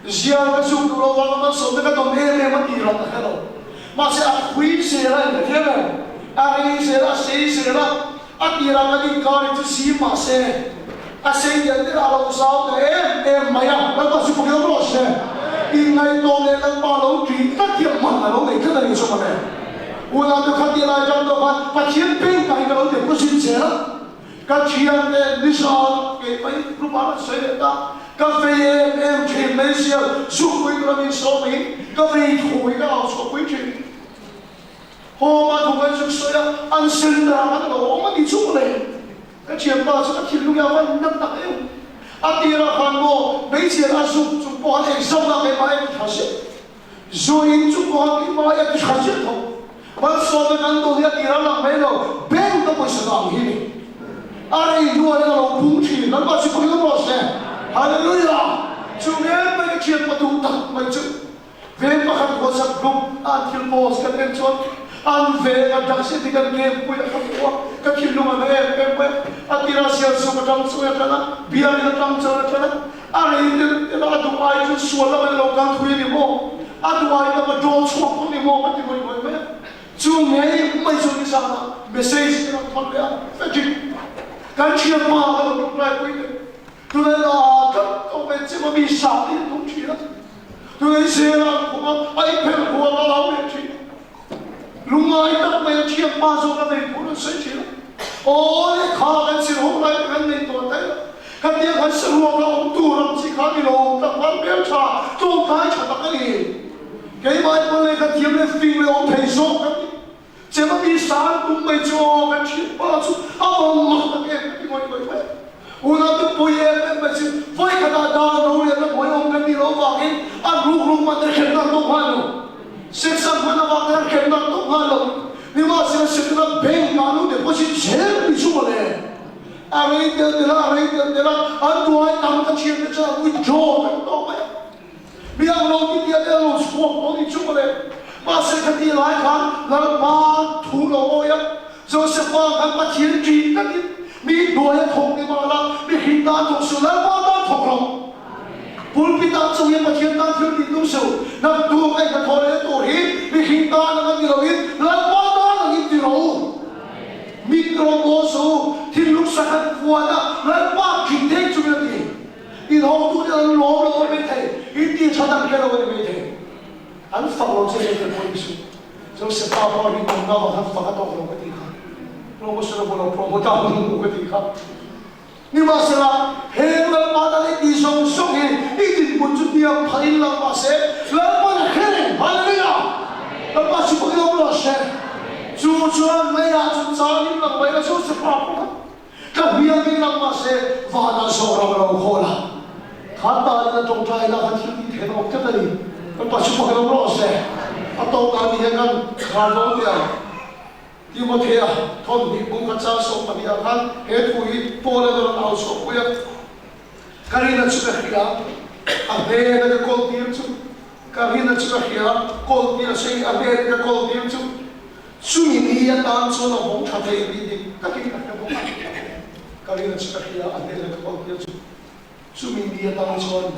zial ka zuk duh lo avanga malsawmna ka dawn em em a tirah ka hre lo. Mahse a phui zel a in ka thiam em? A rei zel a, a sei zel a. A tirah kan inkar hi chu sim mah se, a sei dial dial a lo zau ta em em mai a, Lalpa chu pakhat rawh se. Inngaihtuah leh Lalpa lo ṭih tlat hi a man a lo nei tlat a ni chu mawle. Unau te kha tirah aṭang tawh khan Pathian peng kai ka lo deposit zel a, ka thian leh nizan kei mai group ah an sawi leh ta, ka vei em em ṭhin mai sia, zukpui tura min sawm hi ka vei thu hi ka au chhuahpui ṭhin. Home a thawk an zuk sawi a, an center ah kan lo awm a ni chu le. Ka thianpa chu ka thinlung hi a van nat tak em. A tirah khan maw hmeichhiat a zuk chung pawh khan exam ah keimah a ti tha ziah. Zu in chung pawh khan keimah a ti tha ziah tho. Malsawmna kan dawn hi a tirah lang mai lo, bank a pawisa dah ang hi ni. A rei hnuah hian a lo pung thin, Lalpa chu pakhat rawh se. Hallelujah! Chu ngei mai ka thianpa duh tak mai chu. Veng pakhat WhatsApp group a an thil post kan en chuan an veng a dak si ti kan game pui a ka hmu a, ka thinlung a na em em mai a. A tirah sialsuk atang chuan a tlan a, biakin atang chuan a tlan a, a rei tel tel a, a duh ai chu sual lam an lo kal thui a ni maw, a duh ai tam a draw chhuak pawh a ni maw ka ti ngawih ngawih mai a. Chu ngei mai chu nizanah message ka rawn thawn leh a, Frederick, kan thianpa ka lo reply pui teh. Tunah la tlat tawh ve che maw mi sap hi an tum thin a, tunah i zel a an khum a, a i phelh hu a ka lau leh thin a, lungngai tak mai a thianpa zawk a nei phur an sawi thin a, aw lehkha kan zir ho lai te kan nei tawh daih a, khatiang khan saruak a awm tur ang chi kha ni lo tlangval hmeltha tlawmtlai tha tak a ni, keimah pawh lehkha thiam leh fing leh awm thei zawk kan ni. Chema mi sang tum mai chu aw kan thianpa chu a awm mak tak em ka ti ngawih ngawih mai. Unau te pui em em mai chu vawi khatah dan ro leh na buai awm kan nih loh vangin an ruk ruk man te hrem dan tawk nghal lo. Sex an hman avang te an hrem dan tawk nghal lo. Nimahsela Setana bank ah lu deposit zel ni chu mawle. A rei tel tel a, a rei tel tel a, an duai tam ka thian te chuan an withdraw vek tawh mai a. Mi ang lo ti tia te a lo chhuak tawh ni chu mawle. Mahse khati lai khan Lalpa thu lo awi a, Josefa khan Pathian ṭih takin mi hnuai a thawk ni mah la, mi hrin tan thawk suh, Lalpa tan thawk rawh. Pulpit ah chung hian Pathian tan thil tih tum suh, naktuk a hnathawh leh tur hi mi hrin tan ang a ti loin Lalpa tan angin ti rawh u. Mit rawh maw suh u, thinlung sakhat fuan a Lalpa ṭih tek chungin a ti. In hawngtute an lawm lo a ni maithei, in tih tha dang kher lo a ni maithei. An fak lo che hei ka pawh i suh. Josepha pawh rinawmna vang khan fak a tawk lo ka tih kha. Promotion a hmu lo, promote a hmu ka tih kha. Nimahsela, heng Lalpa dang i tih zawng zawng hi i din. dinhmun chu hniam phahin lang mah se, Lalpan a hre reng. Hallelujah! Lalpa chu pakin awm lo se. Chu chuan leiah chu changin lang mai la chu se pa pawh kha ka hniamin lang mah se, vanah zawh ram a lo khawl a. Kha tanin a tawngtai la kha thil tih theih awm tlat a ni. Lalpa chu pakin awm rawh se. A tawk dan ni hian kan khar dawn nia. Timothea thawmhnih bung kha chang 12 ah khan he thu hi Paul-a rawn au chhuahpui a, Ka rina chu ka hria, a hnena ka kawl tir chu, ka rina chu ka hria, kawl tir a sawi a hnena ka kawl tir chu, chumi ni atan chuan a vawng tha thei tih dik takin ka hre bawk a, ka rina chu ka hria, a hnena ka kawl tir chu, chumi ni atan chuan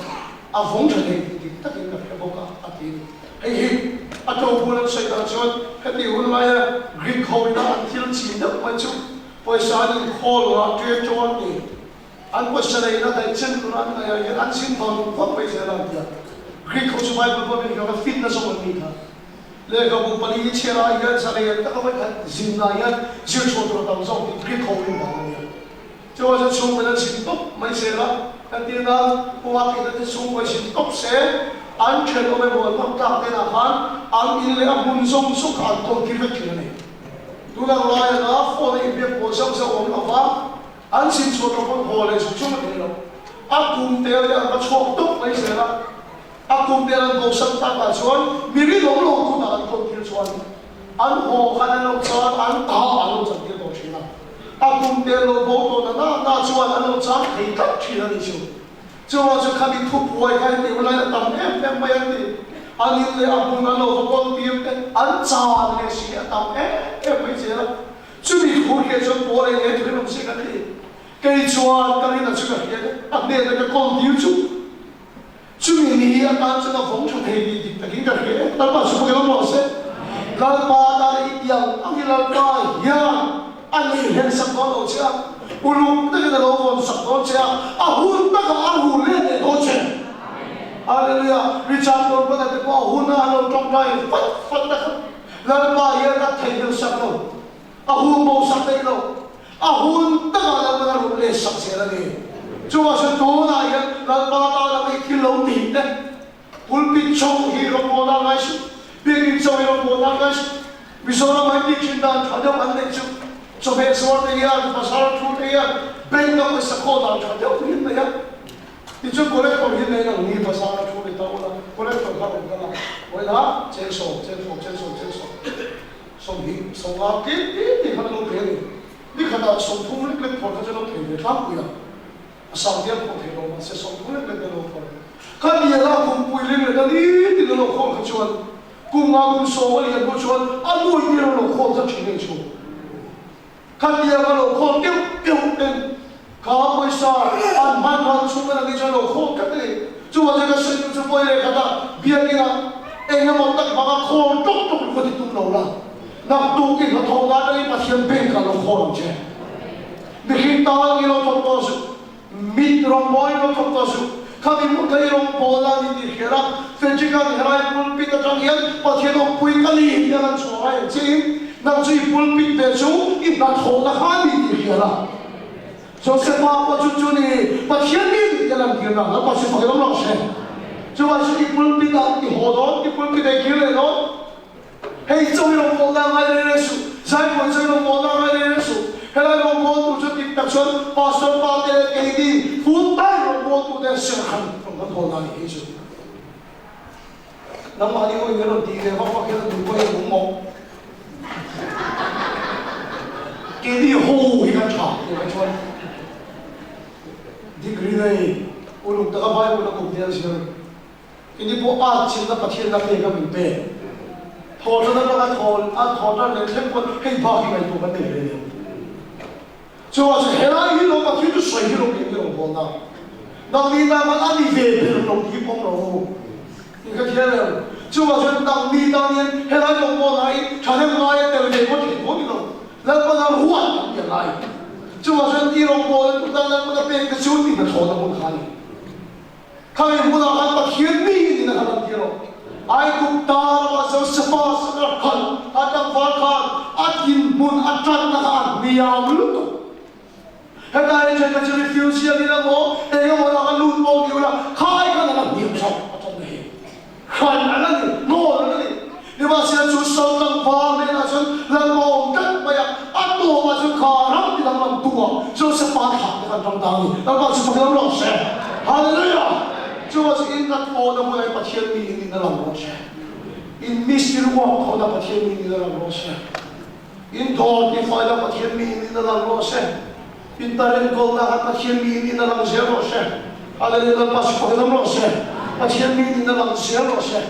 a vawng tha thei tih dik takin ka hre bawk a, a ti. Hei hi a ṭobul an sawi dan chuan heti hun laia Greek ho ina an thil chin deuh mai chu pawisa an inkhawl nga ṭe ṭawn ni. An pawisa neihna daih chen tura an ngaihah hian an zin vang vang mai zel a an ti a. Greek ho chu Bible pawh min hriat a, finna zawng an ni kha. Lehkhabu pali hi chhiarah hian zalen taka vawikhat zinna hian zir chhuah tur a tam zawk tih Greek ho rin dan a ni a. Chuvang chuan chhungkaw an zin tawp mai zel a, kan tih nan Puma tihna te chhungkaw zin tawp se, an thenawm emaw an hmang tlak te ah khan an in leh a hmun zawng zawng kha an kawl tir vek thin a ni. Tunang lai anga phone a inbiak pawh zauh zauh awm lo va, An zin chhuah tawh pawn haw leh zuk zuk a thei lo. A kum tel te an va chhuak tawp mai zel a. A kum tel an bosan tak ah chuan mi rinawm lo kutah an kawn tir chuan an haw khan an lo chan an ta an lo chan tir tawh thin a. A kum tel lo bo tawh na na na chuan an lo chang thei tlat thin a ni chu. Chuvang chu khami thupuai kha heti hun lain a tam em em mai an ti. An in leh a hmun an lo va kawn tir te an chan leh si a tam em em mai zel a. Chumi thu hriat chuan Paul eng nge thurin awm se ka ti. Kei chuan ka rin a chu ka hriat a, a hnena ka kawl dil chu. Chumi ni atan chuan a vawng tha thei tih dik takin ka hria e. Lalpa chu bawkin awm rawh se. Lalpa tan i tiang ang hi Lalpa hian a nei hlen sak dawn lo che a, uluk takin a lo vawn sak dawn che a, a hun takah a ru let leh dawn che. Hallelujah! Richard Tawlbana te pawh a hun a an lo tawngtai fat fat tak a. Lalpa hian a theihnghilh sak lo, a hun bo sak daih lo, a hun takah Lalpan a rawn let sak zel a ni. Chuvang chuan tunah hian Lalpa tana ngei thil lo tih te, pulpit chauh hi rawngbawlna a ngai suh, biakinn chauh hi rawngbawlna a ngai suh. Mizoram an tih thin dan tha deuh an neih chu chawhmeh zuar te hian, bazar thu te hian bank a pawisa khawl dan tha deuh hi an nei a. Tichuan collector hi nei ang ni bazar a thu ni ta ula, collector kha rawn kal a, vawilah cheng sawm, cheng fawm, cheng sawm, cheng sawm, sawmhnih, sawmnga tlem tlem tih khan a lo pe a ni. Ni khatah 30 lek lek phawr kha chu a lo thei ve tlangpui a, a sang diam pawh thei lo mahse 30 lek lek a lo phawr. Kha niala kumpui ling leh ta ni tin a lo khawl kha chuan kum nga kum sawm a lian pawh chuan a nuai tir a lo khawl kha thin a inchhung. Khatiang a lo khawl deuh deuh ten kha pawisa an hman ran chhung an ni chuan lo khawl tlat a ni. Chuvang chuan ka sawi duh chu pawi leh khat a, biakina eng emaw tak vanga khawl tawk tawk ringawt hi tum lo la, naktuk i hnathawh nan atangin Pathian bank ah lo khawl ang che. Mihring tan i lo thawk tawh suh. Mit rawngbawl in lo thawk tawh suh. Khami hmun kha i rawngbawl a ni tih hriat a, Frederick-a Helai pulpit atang hian Pathian awmpui ka ni tih a lan chhuah ngai ang chiin, nang chu i pulpit ve chu i hnathawhna kha a ni tih hriat a. Josepha pawh chu chu ni, Pathian mi ni tih a lan tir na, Lalpa chu fak in awm lo hre. Chuvang chu i pulpit ah i haw dawn, i pulpit ah i kir leh dawn. Hei chawi rawngbawlna ngai reng reng suh, Zaipawi chawi rawngbawlna ngai reng reng suh. Helai rawngbawltu chu dik tak chuan Pastor pa te leh keini full time rawngbawltu te serhran rawn kan hawl na a nih hi chu. Nangmahni ho in kan rawn tih ve vak vak hian a duh pawh hi a lung mawh. Keini ho hi kan tha tih ai chuan degree nei uluk taka Bible a kum te an zir. Ini pawh a chhimna Pathian la pek a min pek. Thawhṭan atanga thawl a thawhṭan leh thleng pawn hei bak hi ngaihtuah kan nei hle lo. Chuvang chuan helai hi lo Pathian chu sawi hi lo keng hi lo hawn a. Nangni tan khan a ni ve ber lo tih pawm lo u. In ka thiam em? Chuvang chuan nangni tan hian helai lo pawh nai thahnem ngai a tel ve pawh theih pawh ni lo. Lalpan a ruat ang tih a ngai. Chuvang chuan i rawngbawlna tur tan Lalpan a pek te chu i hnathawhna hmun kha a ni. Khami hmunah khan Pathian mi in a han tir awh. Aigupta ramah Josefa sakar khan a tlangval khan a dinhmun a tanna kha a hniam lutuk. Hetlai hi thenkhat chu refugee an in emaw eng emaw lakah lut pawh ni ula khai khan a la. la hniam zawk a ṭanna hi. Hran a la ni, hnawl a la ni. Nimahsela chu sal tlangval hnenah chuan Lalpa awm tlat mai a, a tawpah chuan kha ram ti danglam tu ah Joseph-a thlah te kan ram ta a ni. Lalpa chu fak lam rawh se. Hallelujah! Chuvang chu in rat fawhna hmunah hian Pathian mi in in a lang rawh se. In mistiri uak thawhna Pathian mi in in a lang rawh se. In dawr tifaina Pathian mi in in a lang rawh se. In talent kawlna kha Pathian mi in in a lang zel rawh se. Hallelujah Lalpa chu fak lam rawh se. Pathian mi in in a lang zel rawh se.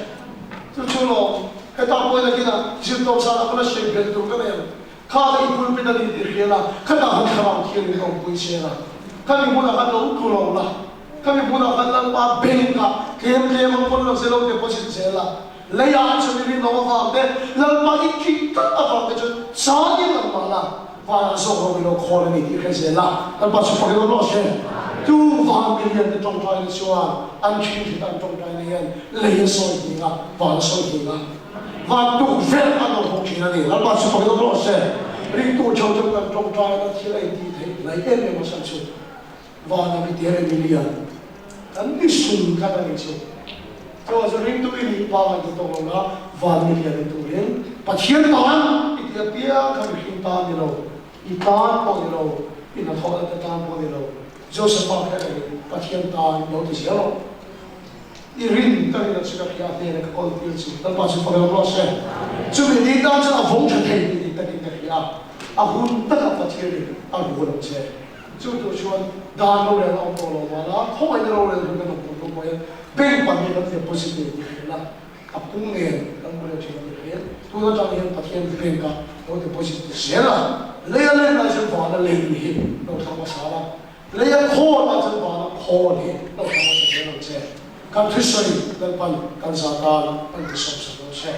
Chu chu lawm heta pawhin a kinah zirtawp zan a la hriat belh tur ka nei ang. Kha kha i pulpit a ni tih hria la, khatah khan thlarau thian in awmpui che la, khami hmunah khan lo tlu lo la, khami hmunah khan Lalpa bank ah tlem tlem a pawn lo se lo deposit zel la, leiah chuan i rinawm avang te, Lalpa i tih tlat avang te chuan changin ang mah la. Vanah zawk rawh i lo khawl a ni tih hre zel a, kan pa chu fak ilo rawh se. Tu van milian te tawngtai na chuan an thin hrit an tawngtai na hian lei a sawi hning a, van a sawi hning a, van tuk velh an lo hawk thin a ni. Lalpa chu fak ilo rawh se. Ringtu theuh theuh kan tawngtai na thil a intih theih mai em em a chhan chu vana mi te leh milian kan ni sum tlat a ni chu. Chuvang chu ringtu i nih pangai duh tawh lo la, van mi lian ni turin Pathian tan i ti apiang kha mihring tan ni lo, i tan pawh ni lo, i hnathawhna te tan pawh ni lo, Josepha kher angin Pathian tan lo ti zel rawh. I rin ka rin a chu ka hria a hnena ka kawl tir chu Lalpa chu fak rawh se. Chumi ni tan chuan a vawng tha thei tih dik takin ka hria a, a hun takah Pathianin a ru lo che. Chu tur chuan dan rorel a awm tawh lo vang a, khawngaihna rorel hun kan awm tawh lo pawh hian bank pan hi kan deposit nei tih hriat a, a pung nen kan hmu leh thin a ni hriat. Tun atang hian Pathian bank a lo deposit ti zel a, leia len lai chuan vana len hi lo thlang hmasa la, leia khawl lai chuan vana khawl hi lo thlang hmasa zel ang che. Kan thusawi Lalpan kan za tan kan ti sawmsak lo che.